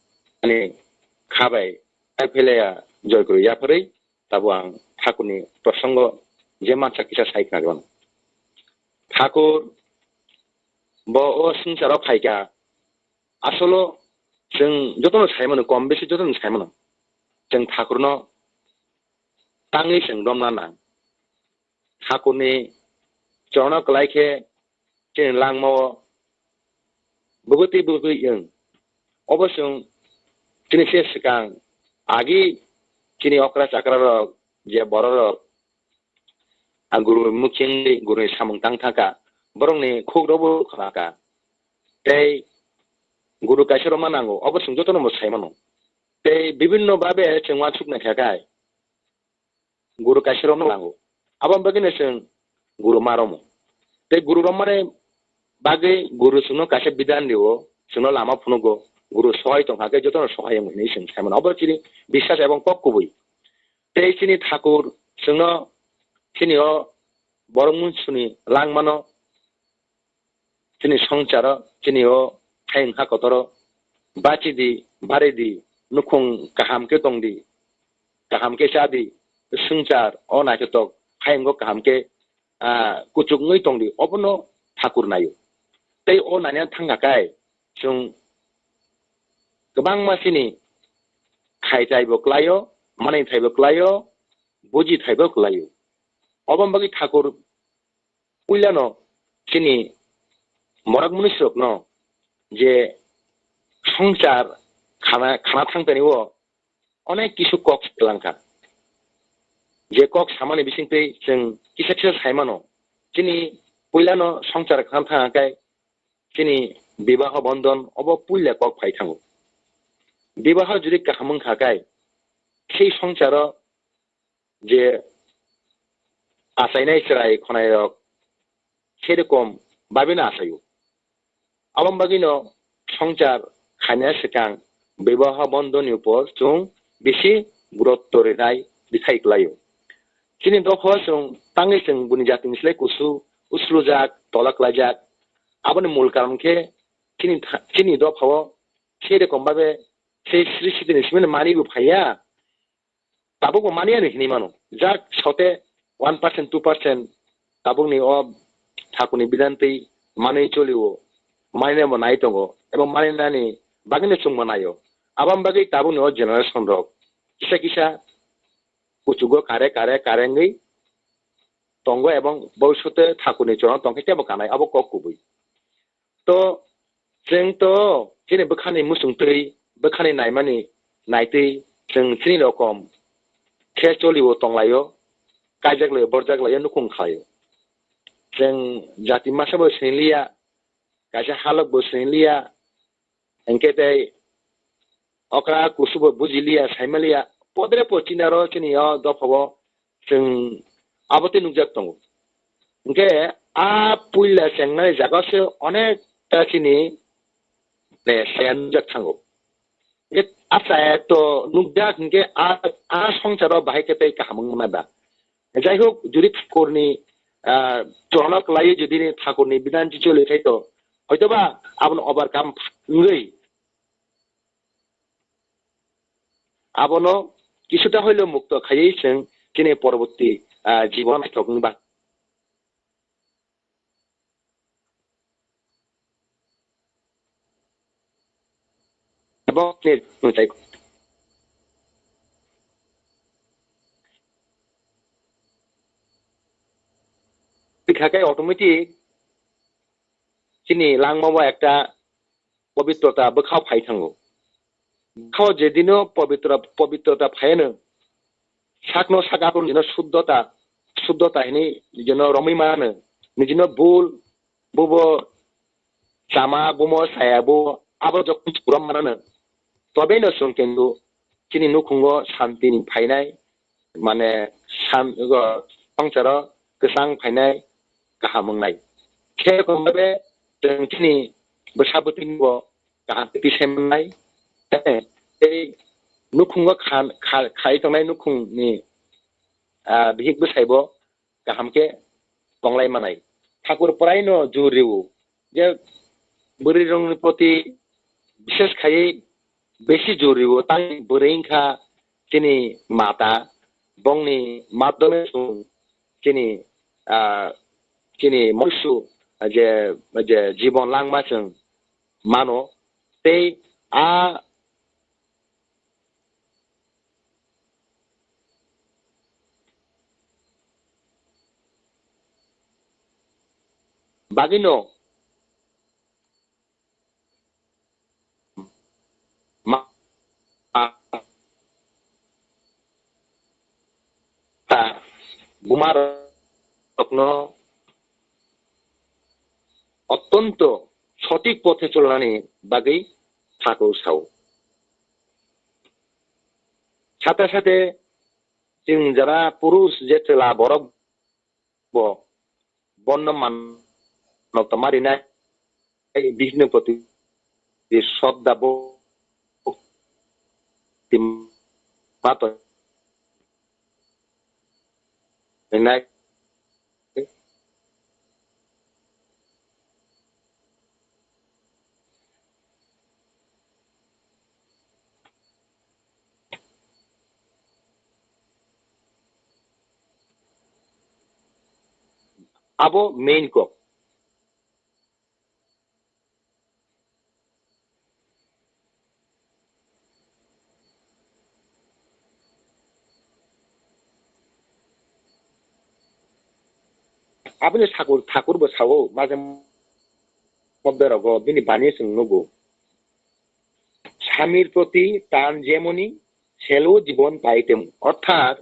ani khabai, ai phelaya joy guru yapharwi, tabo ang Thakurni prosongo je mansa kisa sai khna rwno. Thakur bo o swngcharo phaikha, asolo chwng jotono saimano, kom besi jotono saimano, chwng Thakurno tangwi chwng romna nang. Thakurni chorno kwlai khe chini langmao bwgwi twi bwgwi wng. Obo chwng chini se swkang agi chini okra chakra rok je borok rok ang guru mukhe wngwi guruni samung tang thangkha, borokni khuk rokbo khna kha. Tei guru kaisa rwma nango, obo chwng jotono bo sai mano. Tei bibinno babe chwng uansuk nai kha khe, guru kaisa romna nango. Aboni bagwino chwng guru ma romo. Tei guru romani bagwi guru chwngno kaisa bidan rio, chwngno lama phunugo, guru sohai tong kha khe jotono sohai wngo hinwi chwng sai mano. Obo chini biswas ebong kok kubui. Tei chini Thakur chwngno chini o borok munsuni langmano, chini songcharo, chini o hayung ha kotoro bachi di, bari di, nukhung kaham khe tong di, kaham khe cha di, swngchar o naithotok hayungo kaham khe, ah, kuchuk wngwi tong di, obono Thakur naio. Tei o naina thangkha kai chwng kwbangma chini khai thaibo kwlaio, manwi thaibo kwlaio, buji thaibo kwlaio. Oboni bagwi Thakur puilano chini morok mwnwisrokno je songchar khana, khana thangtani o onek kisu kok langkha. Je kok samani bisingtwi chwng kisa kisa saimano, chini puilano songchar khana thangkha kai chini bibaho bondon obo puila kok phai thango. Bibaho jodi kaham wngkha kai, sei songcharo je achainai chwrai khwnairok serokom babino achaio. Aboni bagwino songchar khaina swkang bibaho bondoni upor chwng bisi gurutto rinai bithai kwlaio. Chini dophao chwng tangwi chwng buni jatini slai kusu uslujak, tola kwlaijak. Aboni mul karon khe chini tha-, chini dophao serokom babe se sri sitini simino manwi bo phaiya. Tabukbo mani ani hinwi mano. Jak sote one percent, two percent tabukni o Thakurni bidantwi manwi cholio, manwi bo nai tongo, ebo manwi nani bagwino chwngbo naio. Aboni bagwi tabukni o generation rok kisa kisa kuchugo kare kare kare wngwi tongo, ebong bobiswte Thakurni chorano tongkhe teibo kanai, abo kok kubui. To chwng to chini bwkhani muchungtwi, bwkhani naimani naitwi chwng chini rokom khe cholio tonglaio, kaijak laio, borjak laio, nukhung khlaio. Chwng jati masa bo sini liya, kaisa halok bo sini liya, hwnkhe tei okra kusu bo buji liya, saima liya, podre po chinaro chini o dophao chwng abo tei nukjak tongo. Hwnkhe a puila chengnai jaga se onek ta chini, eh, saya nukjak thango. Hwnkhe a saya to nukjak hwnkhe a, a songcharo bahai khe tei kaham wngmana da. Jai hok, jodi Thakurni, ah, chorano kwlaiwi jodi ni Thakurni bidan chicholi khai to, hoitoba abono overcome wngwi abono kisuta hoilo mukto khaiwi chwng chini poroboti, ah, jibon naithok wngba. Abo ni mwtai. Pikha khe automatic chini langma bo ekta pobitrota bwkhao phai thango. Bwkhao jedino pobitra, pobitrota phaiano, sakno sak aphuru nijino suddhota, suddhota hinwi nijino romwi mano, nijino bul, bubo chama, bumo chaya, bubo abo jokhon churam mano, tobeno chwng kintu chini nukhungo santini phainai, mane san-, go, songcharo kwchang phainai, kaham wngnai. Khe rokon bhabe chwng chini bwsa bwtwini bo kaham twi se mannai. Tei nukhungo khan-, kha-, khai tongnai nukhungni, ah, bihik bwsai bo kaham khe tonglai manai. Thakur prai no jur rio je bwrwi rokni proti bishes khaiwi besi jur rio, tei bwrwi wngkha chini mata, bongni madhyome chwng chini, ah, chini moisu je, je jibon langma chwng mano, tei a bagwino ma-, ma-, ta bumarokno ottonto sothik pothe cholnani bagwi Thakur sao. Sathe sathe chwng jara purush je chwla borok bo bono manok tongma rinai Bishnu proti shraddha bhakti ma to rinai. Abo main kok. Aboni thakur, thakur bo sao, maje mobbe rogo bini bani chwng nugo. Samir proti tan jemoni, selo jibon pai temo. Orthat,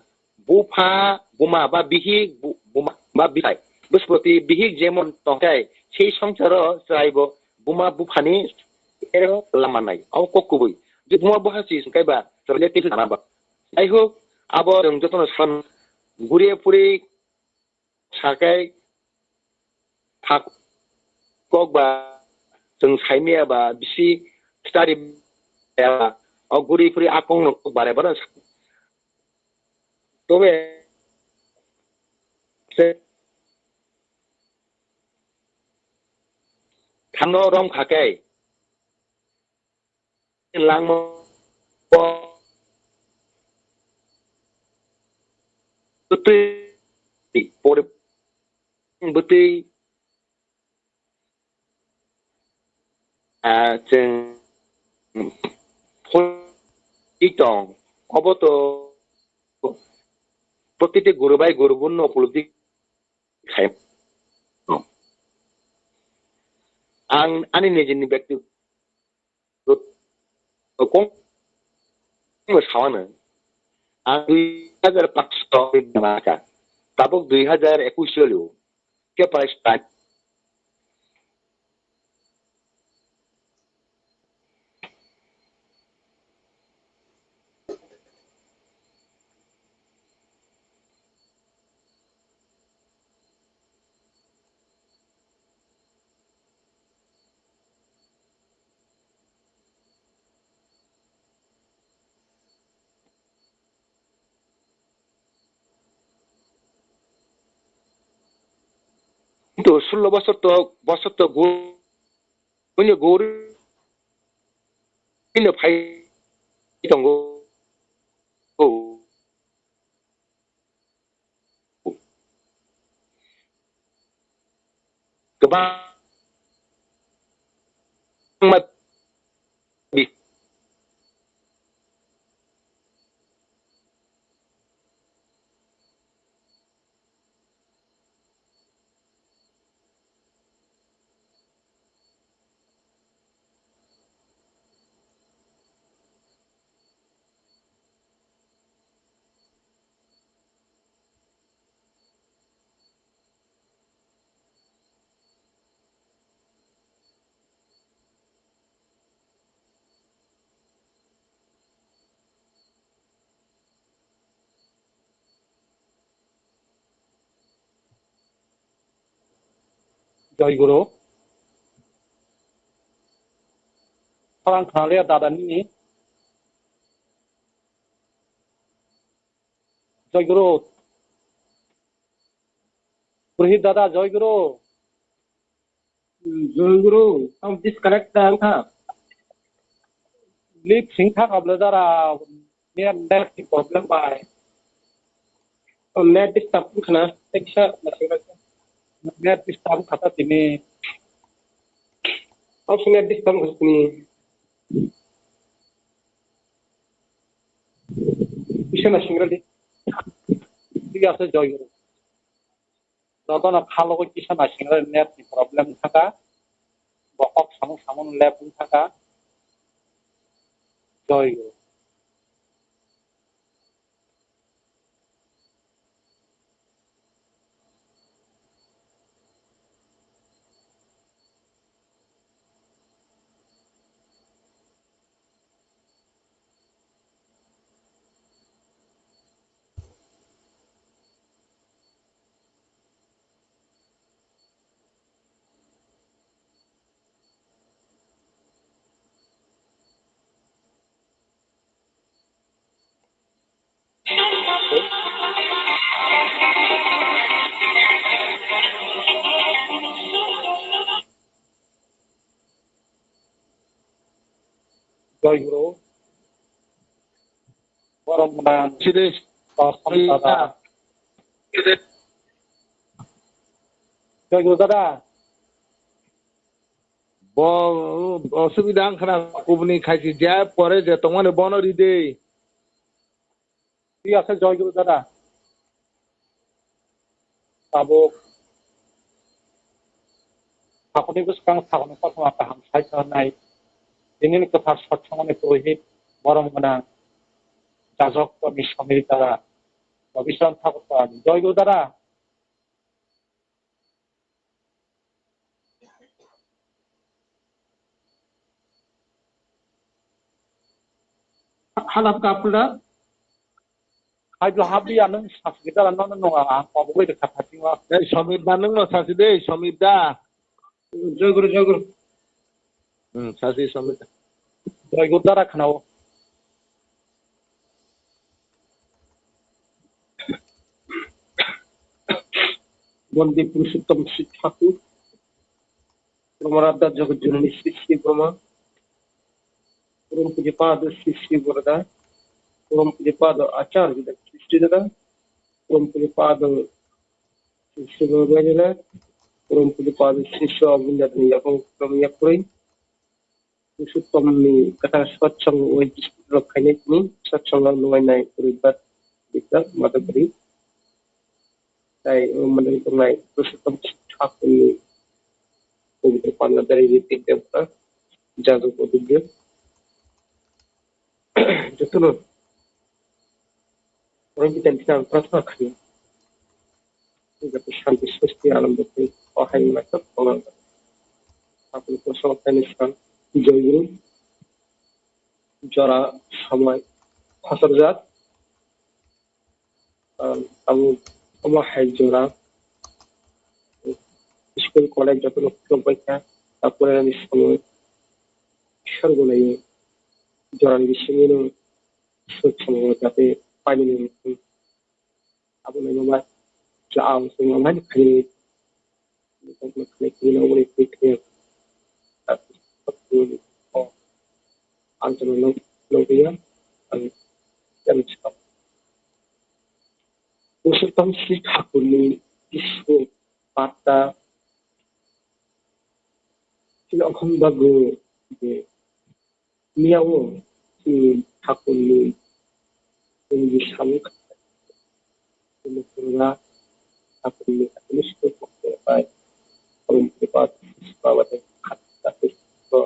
bupha, buma ba bihik, bu-, buma ba bihai. Bwsproti bihik jemon tongthai, sei songsaro chwraibo buma buphani ero lama nai. Abo kok kubui. Je buma bupha si sungkai ba, chwraile tei sana ba. Jai hok, abo chwng jotono san guriya puri sakai thak kok ba chwng saimaya ba bisi study ya ba o guri puri akong no kok bare bare sa-, tobe se thangno rom khakai langma bwtwi pore bwtwi, ah, chwng phoi tong, obo to protiti guru bai guru gunno upolobdi khai. Ang ani nijini byakti kong samo sawano. Ang dui hajar paanch to naka. Tabuk dui hajar ekush choliu. Khe parai start. Kintu sullo bosor to, bosor to gu-, buino guri no phai tongo. Kwbangma bi- Joy Guru. Khorang khnaliya dada nini. Joy Guru. Purohit dada, Joy Guru. Joy Guru, tam disconnect ta wngkha. Lip sing thak abla dara, net, net problem bai. Oh, net disturb wngkha na, teksa, net disturb wngkha ta tini. Tam se net disturb wngkha tini. Kisa naising rw di. Thik ase, Joy Guru. Jotono khalogwi kisa naising rw di, net ni problem wngkha ta. Bo kok samung samung lab wngkha ta. Joy Guru. Joy Guru. Borom gwnang. Sidi. Kosom dada. Joy Guru dada. Bo osubida wngkha na kubuni khaisi je pore je tongmani bono ri de. Thik ase, Joy Guru dada. Tabuk Sakni bwskang sakni kothoma kaham saitharnai, tinini kwthar satsangmani purohit, borom gwnang, jajok Tommy Samir Dara, Bobiswar Thakur Dara, Joy Guru Dara. Halap kapra. Hai do habri anung sasgita anung nung ang pabugoi de kata tingwa. Ei, Samir Da, nung no sasi de, Samir Da. Joy Guru, Joy Guru. Hmm, sasi Samir Da. Joy Guru Dara khanao. Bondip Purushottam Sri Thakur, Brahmaradha Jagat Janani Sri Sri Brahma, Param Pujapado Sri Sri Borada, Param Pujapado Acharya Sri Sri Dada, Param Pujapado Sri Sri Borada, Param Pujapado Sri Sri Abinda Yapang Kram Yapri, Purushottomni kwthar satsang wai district rok khainai tini satsang rok nungai nai puri bat dikta madagri. Tai o madagri tongnai Purushottom Thakurni pabitro panda dari ritik devta jajok odibyo. Jotono Oro kita bisa prasna khayo. Jaga shanti srishti anando khayo. O hai ma tok tongo. Apni kosong tani san. Joy Guru. Jora samai. Khosor jat. Amo, amo hai jora. School college jotono khulok bai kha. Tapore ani samai. Sorgo nayo. Jora ni bisingo no. Suk samai jate pani ni. Abo nai mama cha ang sung mama ni khai. Ni kok na khai ni na wani khai khai. Ang sung no no ya. Ang yang cha. Purushottam Sri Thakur ni Iswar pata. Sila okhom bagu de. Miyao chini thakurni chini samung khairokma thakurni administrator bai kolom kaitor baba tei khato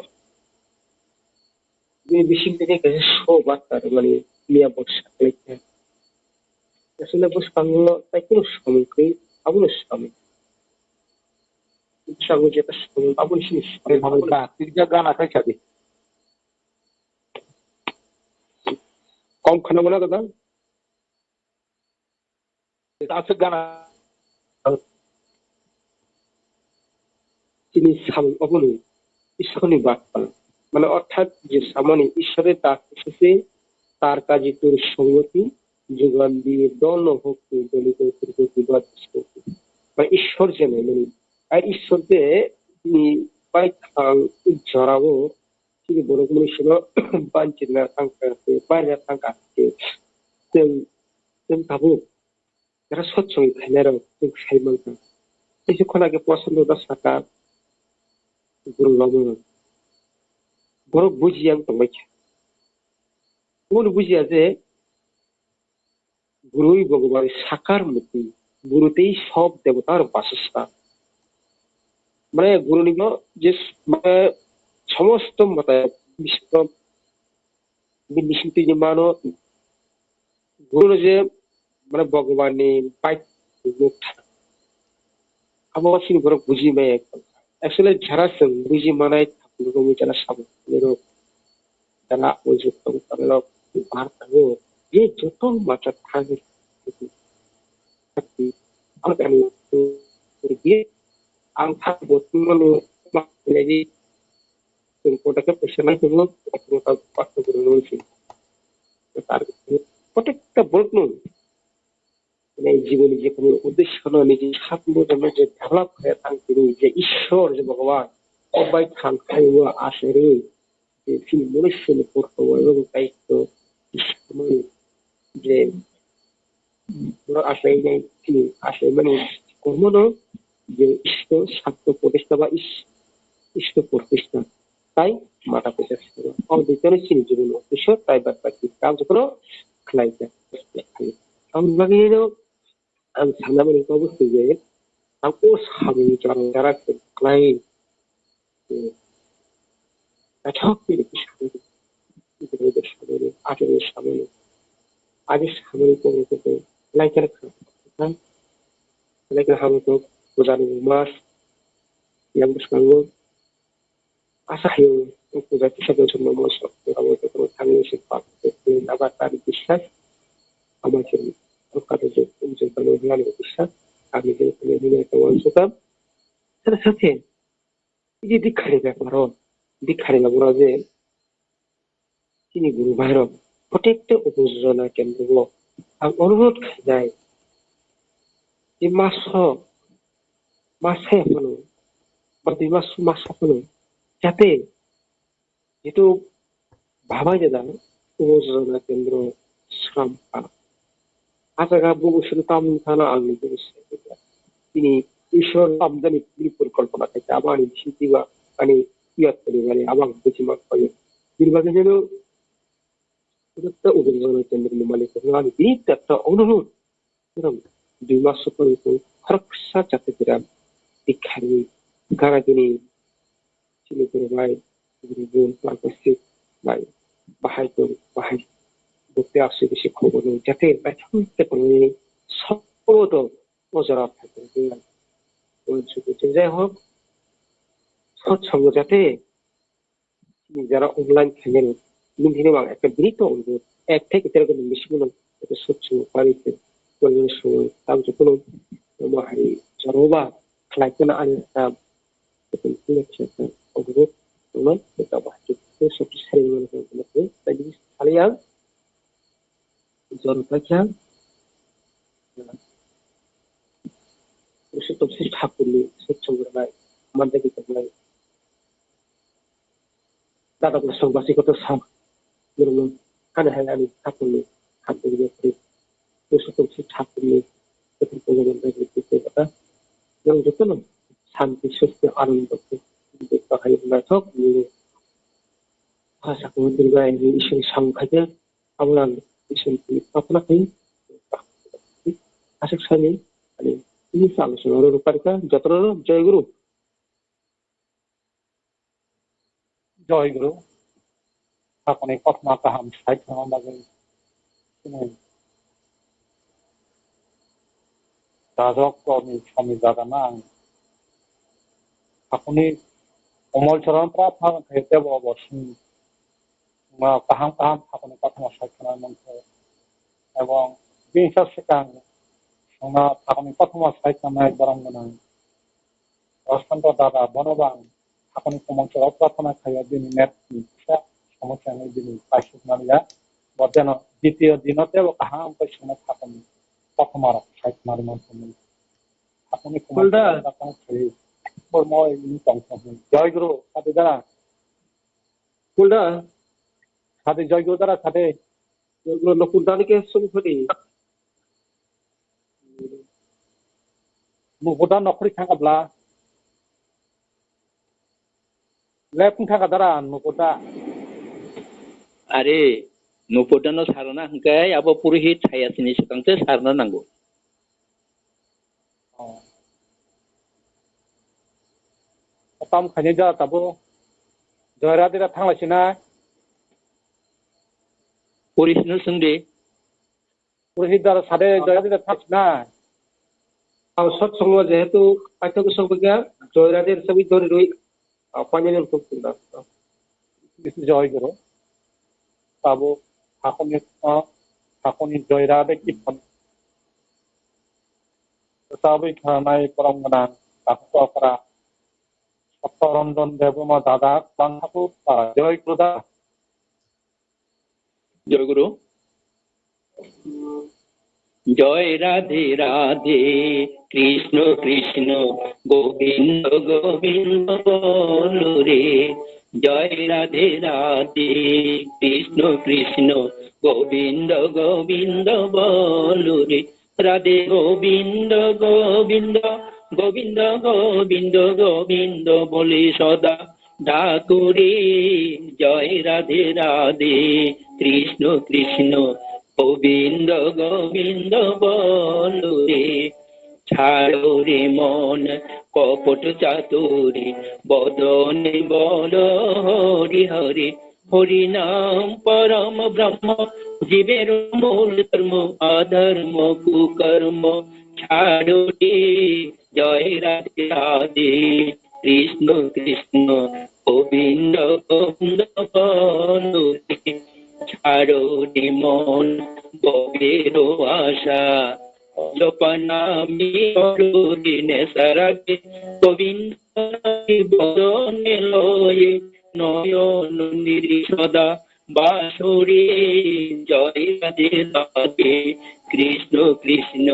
bini bising tini kaisa show bata rwmani miya bo saklaikha. Aswkle bwskango tai kunu samung kwrwi abono samung. Bwskango jeta samung abono sini samung. Tirja gana khai sadi. Kom khana mona kada. Aswk gana. Chini samung obono Ishorni barta. Mane orthat je samani Ishore ta khususe tar kaji tur songoti jugan diye dol no hok tu doli ko tur ko tu ba. Mane Ishor je nai mani. Ai Ishor je ni pai thang jorao Chini borok mwnwi sino banchirna thangkha, tei barina thangkha, tei chwng, chwng tabuk jara sotsong khainai rok chwng sai mankha. Teisa khona khe Posondo da saka guru lomo rok. Borok bujiya wng tongbaikha. Omono bujiya je Gurui Bhagwan sakar murti, guru tei sob debota rok basasthan. Mane guru ni bo je s-, mane somosto mata bisingtwi, bini bisingtwi je mano guru no je mane Bhagwan ni bai mukha. Abo chini borok buji maya. Actually, jara chwng buji manai, tabuk romwi jara sabo rok, jara ojok tong tong rok, bar tango, je joto macha thani. Ang thani, ang thani bo tungmani, chwng kota khe phaisa nai tongo, kota khe pasta guru rok si. Tar, protekta borok no, mane jiboni je kono uddesho no niji sak moto no je develop khe tang tini je Ishwar je Bhagwan o bai thang khai o asai rwi je chini manushya ni kortobo ebo daityo Ishwar mani je borok asai nai chini asai mani kormo no je Ishwar satya pratistha ba Ish-, Ishwar pratistha. Tai mata puja swngo. O duitani chini jibon uddesho tai bad baki kam jotono khlai jak. Aboni bagwi no ang sanamani kok bwswi je ang o samung jora jora se khlai Naithok khe rwgwi samani, bwrwi bai samani, atwrwi samani, age samani tongwi tongwi laikha kha, laikha hamwi tong, puja ni mas yang bwskango asa hayo puja kisa bai swnamwi abo jotono thangwi se pak naba tari biswas ama se rwkha tong je je bano hinani biswas ani je hinani tong ang suka. Sara sakhe Idi dikhari beparo, dikhari beparo je chini guru bhairok protecte upojona kendro o ang onurodh khainai je maso masai phano ba dui maso masa phano jate jetu babai jada upojona kendro sram pha. Ah jaga bugo sini tamni thana ang ni bugo sini. Tini Ishwar amdani tini porikolpona khaikha, abo ani bisingtwi ba ani iyat tani mani abo ang buji ma khaio. Bini bagwi nino ekta Ugrajana Kendra ni malik no ani bini ekta onurodh, borok dui mas sokoni tong khoroksa chakri tira tikhani gana gini chini guru bai guru gun plastic bai bahai tong bahai bukti asui bisi khobor no jate naithok khe tongwi sobo to o jora phai tong khe ang. Uansukhe chwng jai hok sot songo jate chini jara online khainani nini hino ang ekta bini to ongo ek thai khe terko ni bisingo no ekta sot songo pari khe tongwi songo tang jotono omo hai jora ba khlai kheno ani ekta Betul, iya, silakan. Oke, teman, kita bahas itu satu sering mana yang kena tuh. Tadi sekalian, John Pacha, Purushottam Sri Thakur ni sot songrwnai, manda kita mulai. Dada ko song basi ko to sa, nirmo, kane hai ani Thakur ni, Thakur ni, Purushottam Sri Thakur ni, Thakur ni, Thakur ni, Thakur ni, Yang jotono santi, susti, anando khe bahai naithok nini bhasakhe Durga ni Iswrni samung khaikhe, abono ang Iswrni thani prarthana khaio. Aswk sani ani tini sa alochona rw rwkha rwkha jotono joy guru. Joy Guru, Thakurni kothoma kaham sai thangna bagwi chini rajok ni somi jaga nang Thakurni komol choron prarthana khe tebo bo sini kaham kaham Thakurni kothoma sai thangna mangkhe ebong bini sa swkang songna Thakurni kothoma sai thangnai borok gwnang Roschandra dada bono bang Thakurni komol chorao prarthana khaio bini net ni kisa somosya wngwi bini paisuk manliya. Bo jeno ditiyo dino teibo kaham khe songno Thakurni kothoma rok sai khwnarwi mankha. Thakurni komol Kulda. Chorao prarthana khaio bormo wng tongthok hwn. Joy Guru, sadi dara. Kulda. Sadi Joy Guru dara sadi. Joy Guru no kulda ni ke sung phadi. Nukuda nokhri thangkha bla. Lep wng thangkha dara nukuda. Are, nukuda no sarana hwnkhe abo purohit saya sini swkang se sarana nango. Oh. Tam khaini da tabo. Joy Radhe Radhe thanglai sina. Purohit no swngdi. Purohit dara sade Joy Radhe Radhe thak na. Ang sot songo jehetu paithak sok bwkha Joy Radhe Radhe sabi dori rui, ah, panel tuk tunda. Joy Guru. Tabo hakoni, ah, hakoni Joy Radhe Radhe ki phan. Tabwi khanai korom gwnang takhuk okra. Satya Ranjan Debbarma dada bang thakhuk, ah, Joy Guru da. জয় গুরু। জয় রাধে রাধে, কৃষ্ণ কৃষ্ণ, গোবিন্দ গোবিন্দ বলো রে। জয় রাধে রাধে, কৃষ্ণ কৃষ্ণ, গোবিন্দ গোবিন্দ বলো রে। রাধে গোবিন্দ গোবিন্দ, গোবিন্দ গোবিন্দ গোবিন্দ বলি সদা ডাকুরে। জয় রাধে রাধে, কৃষ্ণ কৃষ্ণ, গোবিন্দ গোবিন্দ বলো রে। ছাড়ো রে মন কপট চাতুরী বদনে বল হরি হরি। হরি নাম পরম ব্রহ্ম, জীবের মূল ধর্ম, অধর্ম কুকর্ম ছাড়ো রে। জয় রাধে রাধে, কৃষ্ণ কৃষ্ণ, গোবিন্দ গোবিন্দ বল রে। ছাড়ো রে মন ভবের আশা, জপনামি করুরি নেশারাতে, গোবিন্দ বদনে লয়ে, নয়ন নিরি সদা বাসুরি। জয় রাধে রাধে, কৃষ্ণ কৃষ্ণ,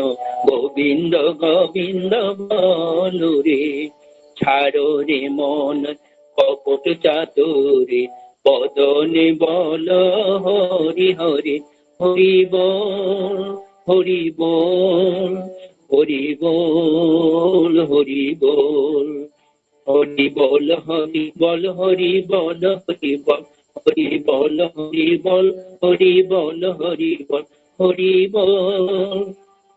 গোবিন্দ গোবিন্দ বল রে। ছাড়ো রে মন কপট চাতুরী, বদনে বল হরি হরি। হরি বল, হরি বল, হরি বল, হরি বল। হরি বল, হরি বল, হরি বল, হরি বল, হরি বল, হরি বল, হরি বল, হরি বল, হরি বল,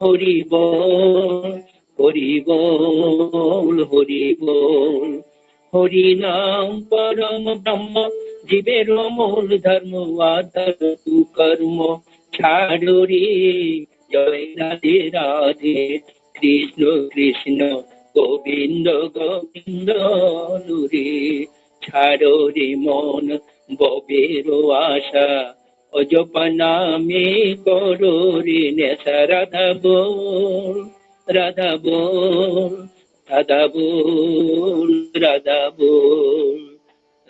হরি বল, হরি বল, হরি বল। হরি নাম পরম ব্রহ্ম, জীবের মূল ধর্ম, অধর্ম কুকর্ম ছাড়ো রে। জয় রাধে রাধে, কৃষ্ণ কৃষ্ণ, গোবিন্দ গোবিন্দ বল রে। ছাড়ো রে মন ভবের আশা, অজপনামি করুরি নেশা। রাধা বল, রাধা বল, রাধা বল, রাধা বল।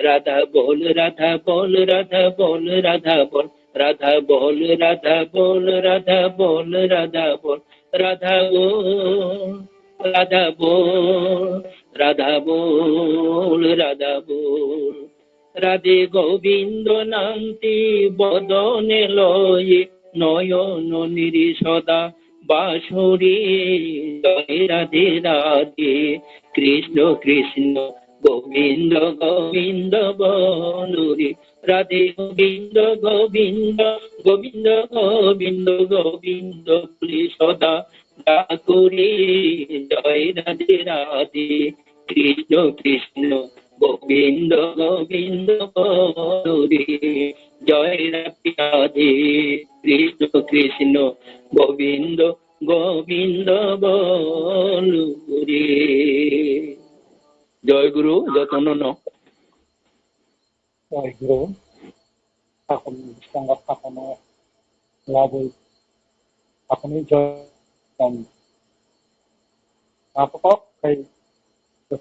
রাধা বল, রাধা বল, রাধা বল, রাধা বল, রাধা বল, রাধা বল, রাধা বল, রাধা বল, রাধা বল, রাধা বল, রাধা বল, রাধা বল। রাধে গোবিন্দ নামটি বদনে লয়ে, নয়ন নিরি সদা বাসুরি। জয় রাধে রাধে, কৃষ্ণ কৃষ্ণ, গোবিন্দ গোবিন্দ বল রে। রাধে গোবিন্দ গোবিন্দ, গোবিন্দ গোবিন্দ, গোবিন্দ বলি সদা ডাকুরি। জয় রাধে রাধে, কৃষ্ণ কৃষ্ণ, গোবিন্দ গোবিন্দ বল রে। জয় রাধে রাধে, কৃষ্ণ কৃষ্ণ, গোবিন্দ গোবিন্দ বল রে। জয় গুরু, যতন ন। Jai Guru, sakon sanga sakono labui, sakoni joy. Ang apokok kai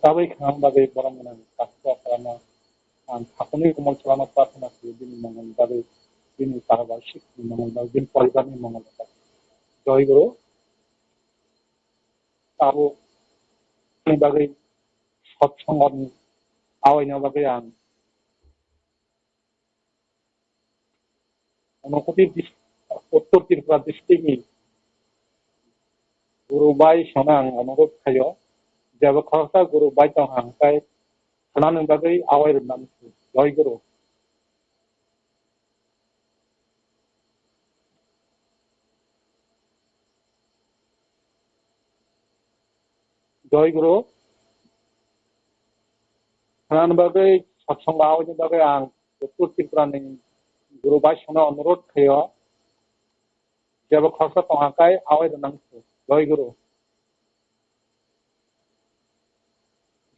tabui khang bagui borong gwnang kasta karana ang sakoni komol salama prarthana khlai bini mangol bagui, bini paribashik ni mangol bagui, bini poribar ni mangol bagui. Jai Guru, abo ni bagui satsangani awaina bagui ang Unakoti dis-, Uttor Tripura district ni Guru Bai Sona ang onurod khaio, jeba khoroksa Guru Bai tong ang tai khwnani bagwi awai rwna muchung. Jai Guru. Jai Guru. Khwnani bagwi satsang awaini bagwi ang Uttor Tripura ni Guru Bai Sona onurod khaio. Jeba khoroksa tongha kai awai rwnang. Jai Guru.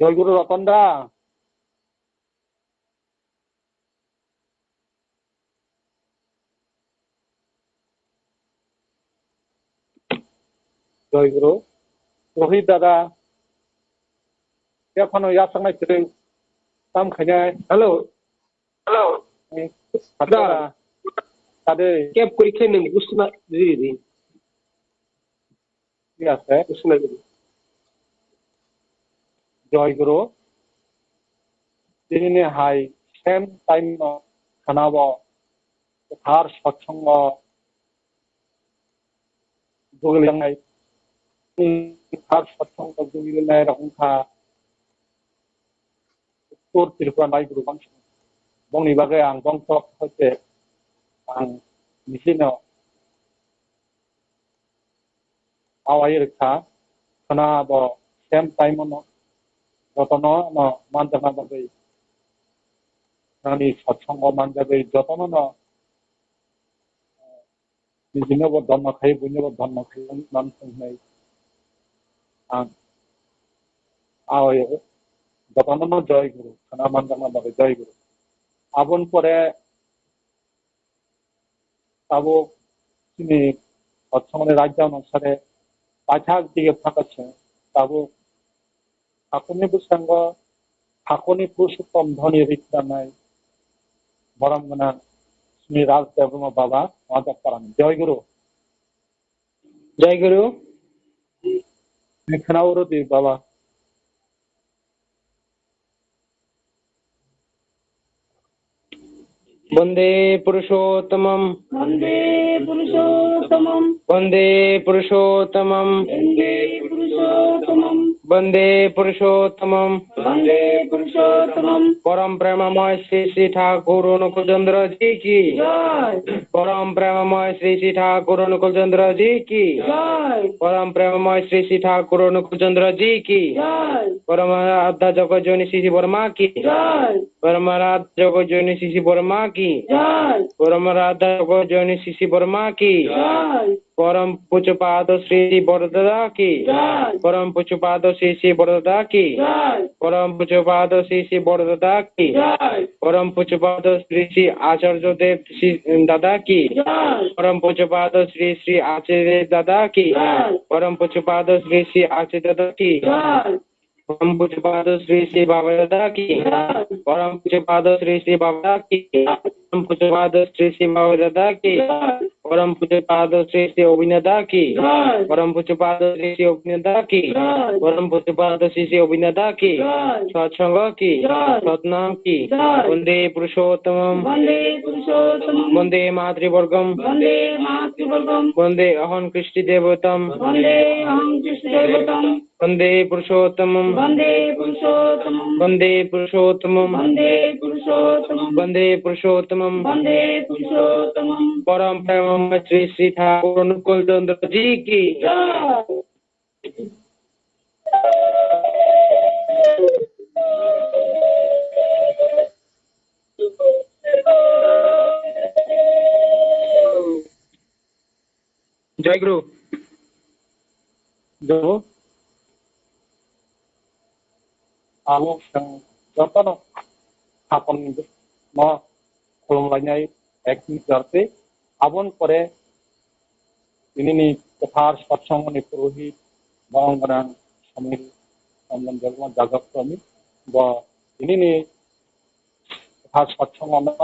Jai Guru Ratan da. Jai Guru. Rohit dada. Khe phano yasaknai kwrwi tam khainai. Hello. Hello. Eh, da. Dada. Dade. Kep kuri khe nung usna di di. Yes, sir. Usna di. Jai Guru. Tini ni hai same time no khana bo kwthar satsang o Bugwlwngnai, ar satsang rok bugwlwngnai rok wngkha Uttor Tripura ni Guru Bai Sona. Bongni bagwi ang bongkok hoite ang misino awai rwkha, khwna bo same time no jotono no manjakna bagwi, nini satsongo manjagwi jotono no nijinobo dhanna khai, buinobo dhanna khai, nang thangnai. Ang, ayo, jotono no joy guru, khana manjakna bagwi joy guru. Aboni pore tabuk chini satsongni raida onusare paithak dige phakasing tabuk Thakurni bwskango Thakurni Purushottom dhoni rikranai borom gwnang Sri Raj Debbarma Baba Wadak Parani. Joy Guru. Joy Guru. Khna uro di Baba. Bande Purushottamam. Bande Purushottamam. Bande Purushottamam. Bande Purushottamam. Bande Purushottamam. Bande Purushottamam. Param Premamoy Sri Sri Thakur Anukul Chandra Ji ki. Jai. Param Premamoy Sri Sri Thakur Anukul Chandra Ji ki. Jai. Param Premamoy Sri Sri Thakur Anukul Chandra Ji ki. Jai. Param Aradhya Jagat Janani Sri Sri Borma ki. Jai. Param Aradhya Jagat Janani Sri Sri Borma ki. Jai. Param Aradhya Jagat Janani Sri Sri Borma ki. Jai. Param Pujupada Sri Sri Bordada ki. Jai. Param Pujupada Sri Sri Bordada ki. Jai. Param Pujupada Sri Sri Bordada ki. Jai. Param Pujupada Sri Sri Acharya Dev Sri Dada ki. Jai. Param Pujupada Sri Sri Acharya Dev Dada ki. Jai. Param Pujupada Sri Sri Acharya Dada ki. Jai. Param Pujupada Sri Sri Baba Dada ki. Jai. Param Pujupada Sri Sri Baba Dada ki. Param Pujupada Sri Sri Baba Dada ki. Jai. Param Pujupada Sri Sri Obhinaya Dada ki. Jai. Param Pujupada Sri Sri Obhinaya Dada ki. Jai. Param Pujupada Sri Sri Obhinaya Dada ki. Jai. Satsangha ki. Jai. Satnam ki. Jai. Bande Purushottamam. Bande Purushottamam. Bande Matruvargam. Bande Matruvargam. Bande Aham Krishi Devatam. Bande Aham Krishi Devatam. Bande Purushottamam. Bande Purushottamam. Bande Purushottamam. Bande Purushottamam. Bande Purushottamam. Bande Purushottamam. Param Premamoy Sri Sri Thakur Anukul Chandra Ji ki. Jai. Jai Guru. Jai Guru. Abo chwng jotono Thakurno khulumlainai ek minute jorti. Aboni pore tinini kwthar satsongni purohit, borom gwnang Swami Ranjan Debbarma Jagat Swami, bo tinini kwthar satsongono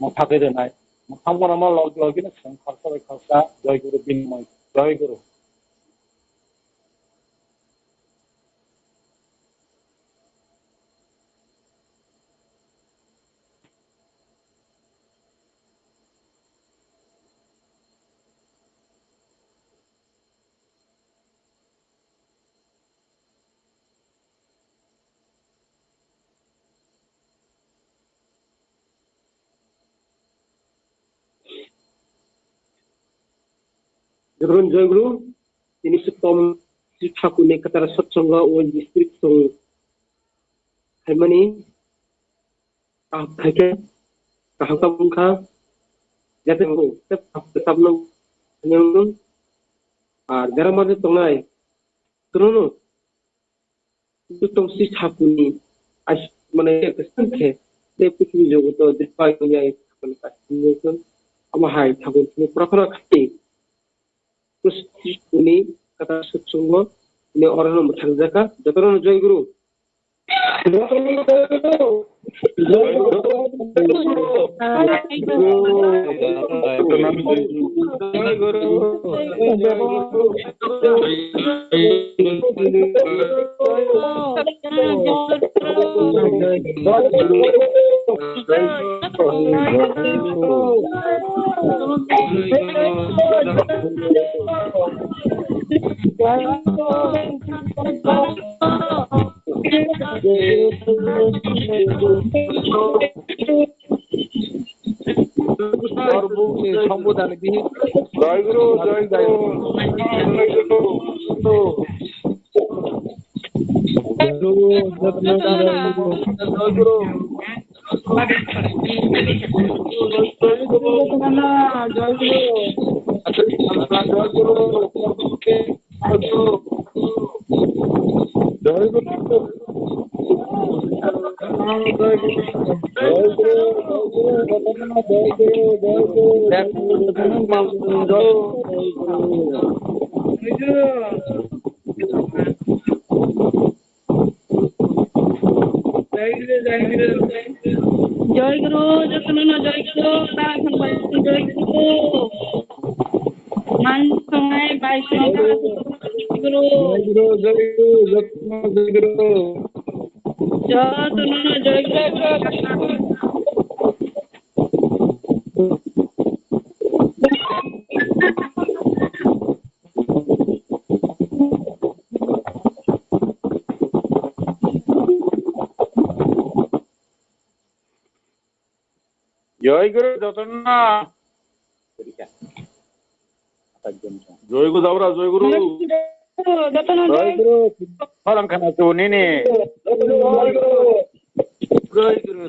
mwthagwi rwnai. Mwthangmano logi logino chwng khoroksa bai khoroksa Jai Guru binimoi. Jai Guru. Jai Guru, Jai Guru, tini suktom Sri Thakurni kwthar satsongo O N G G district song khaimani kaham khaikhe, kaham kabung kha, jate bo tep tep tap no nyang no, ar jara maje tongnai, trono, Suktom Sri Thakurni ais-, mane, khe, tei prithibi jogoto dirghayuya Thakurni kaisa amo hai Thakurni prarthana khai, Sri Thakurni kwthar satsongo, ne orano mwthangjakha, jotono Jai Guru. Jai Guru, Jai Guru. Guru, Jotno Nana. Jai Guru. Jai Guru. Jai Guru. Jai Guru, jai Guru. Jai Guru, jotno no jai Guru, ta khang bai jai Guru. Man songai bai songai jai Guru. Jai Guru, jai Guru, jotno jai Guru. Jotno no jai Guru. Jai Guru, jotno. Jai Guru, jabra, Jai Guru. Jotno Jai Guru. Orang kana tu nini. Jai Guru, Jai Guru.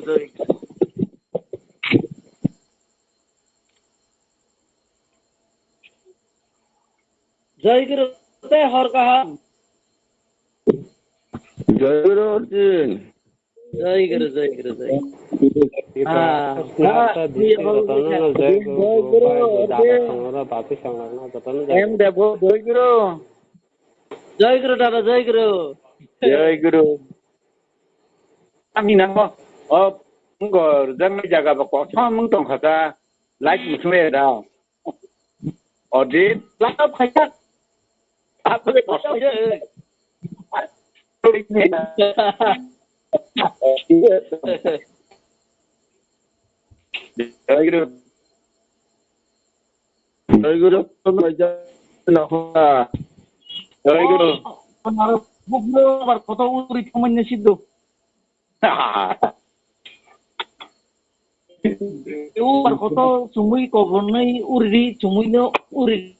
Jai Guru, tei hor kaham. Jai Guru Arjun. Jai Guru, Jai Guru, Jai Guru. Ah, Jai Guru, Jai Guru, Jai Guru. M Debo, Jai Guru. Jai Guru, dada, Jai Guru. Jai Guru. Ami nang mo. Oh, ngor jang jaga ba kosong mung tong khata. Like musume da. Odi, laptop khaisa. Laptop khaisa. Jai Guru. Jai Guru. Jai Guru. Bukro abar koto uri phamanya siddo. Ubar koto chumui kobornai uriri, chumui no uriri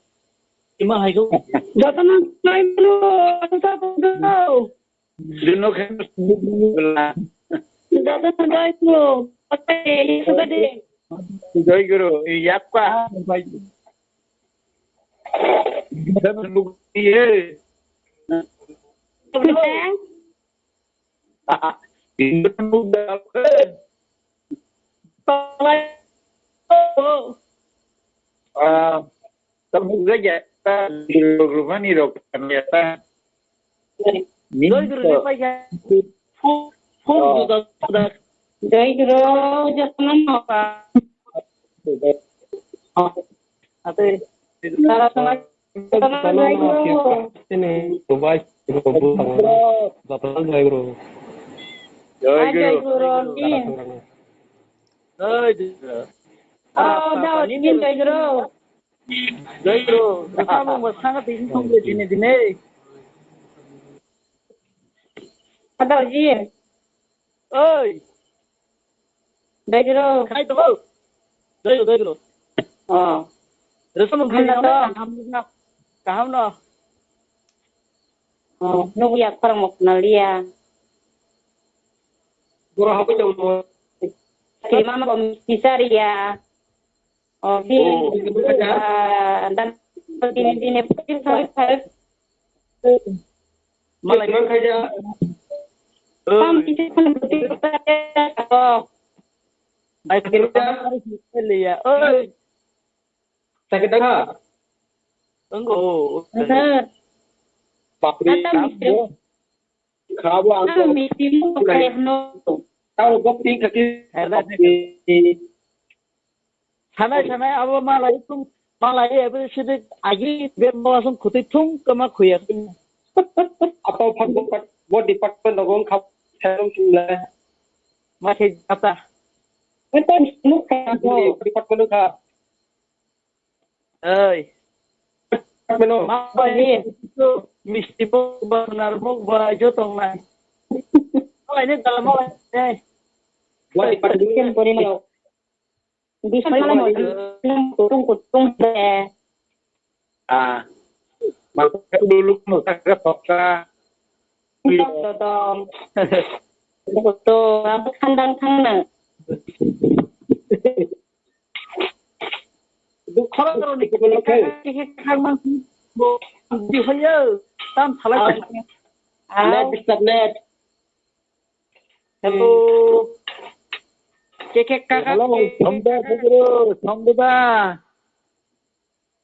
ma haigo. Jotno jai Guru, asa kono. Dino khe. Jotno jai Guru, asa de, asa de. Jai Guru, yakka. Jotno. Ah, tabuk jagya ta, rupani rok kanya ta. Min to. Jai Guru, jotno no pa. Ate, tara tara. Jai Guru. Jai Guru. Jai Guru. Jai Guru. Oh, Jai Guru. Jai Guru. Kamu masang tingkung di sini sini. Ada ji. Oi. Dai Guru. Khai to. Dai Guru, Dai Guru. Oh. Rasa mung khai no. Kaham no. Oh, nubu ya parang mok nalia. Guru hapu jam mo. Kiri mama kom kisar ya. Oh, di, ah, dan dine dine pun sampai. Malai khaja. Tam bisa sampai. Oh. Ai khaja. Liya. Oi. Sakit dah. Enggak. Papri. Kabo ang. Kami timu kaya no. Tahu bok ting kaki. Sanai sanai abo malai tung malai ebe sidi agi be malasung khuti thung kama khuya. Apa phang bo pat bo department logo khap therong chula. Masih apa? Apa ni nuk kaya bo. Department ka. Oi. Mano. Ma ba ni. Misti bo ba nar bo ba jo tong nai. Malai ni dalam malai ni. Wai pat ni. Ken pori malo. Bis malai mo. Kutung kutung de. Ah. Ma dulu mo ka ka pokka. Dodom. Boto, abo khandang thangna. Bukhara roni kebele khe. Khe khe khangma. Bo, di hoyo. Tam salai. Ah. Net disturb net. Hello. Khe khe kaka. Hello, Sombuda, Sombuda.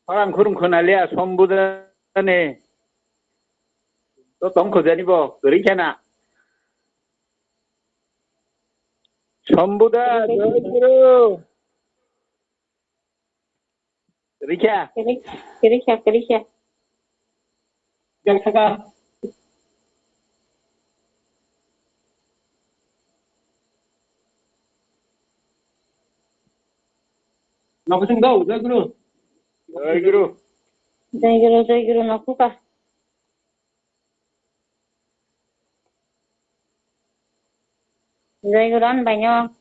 Khorang khurung khwnalia Sombuda ni. To tong khojani bo, kwrwi khena. Sombuda, Jai Guru. Kwrwi kha. Kwrwi kha, kwrwi kha. Jai Saka. Nokosing dou, Jai Guru. Jai Guru. Jai Guru, Jai Guru, nokhuka. Jai Guru, ani baino.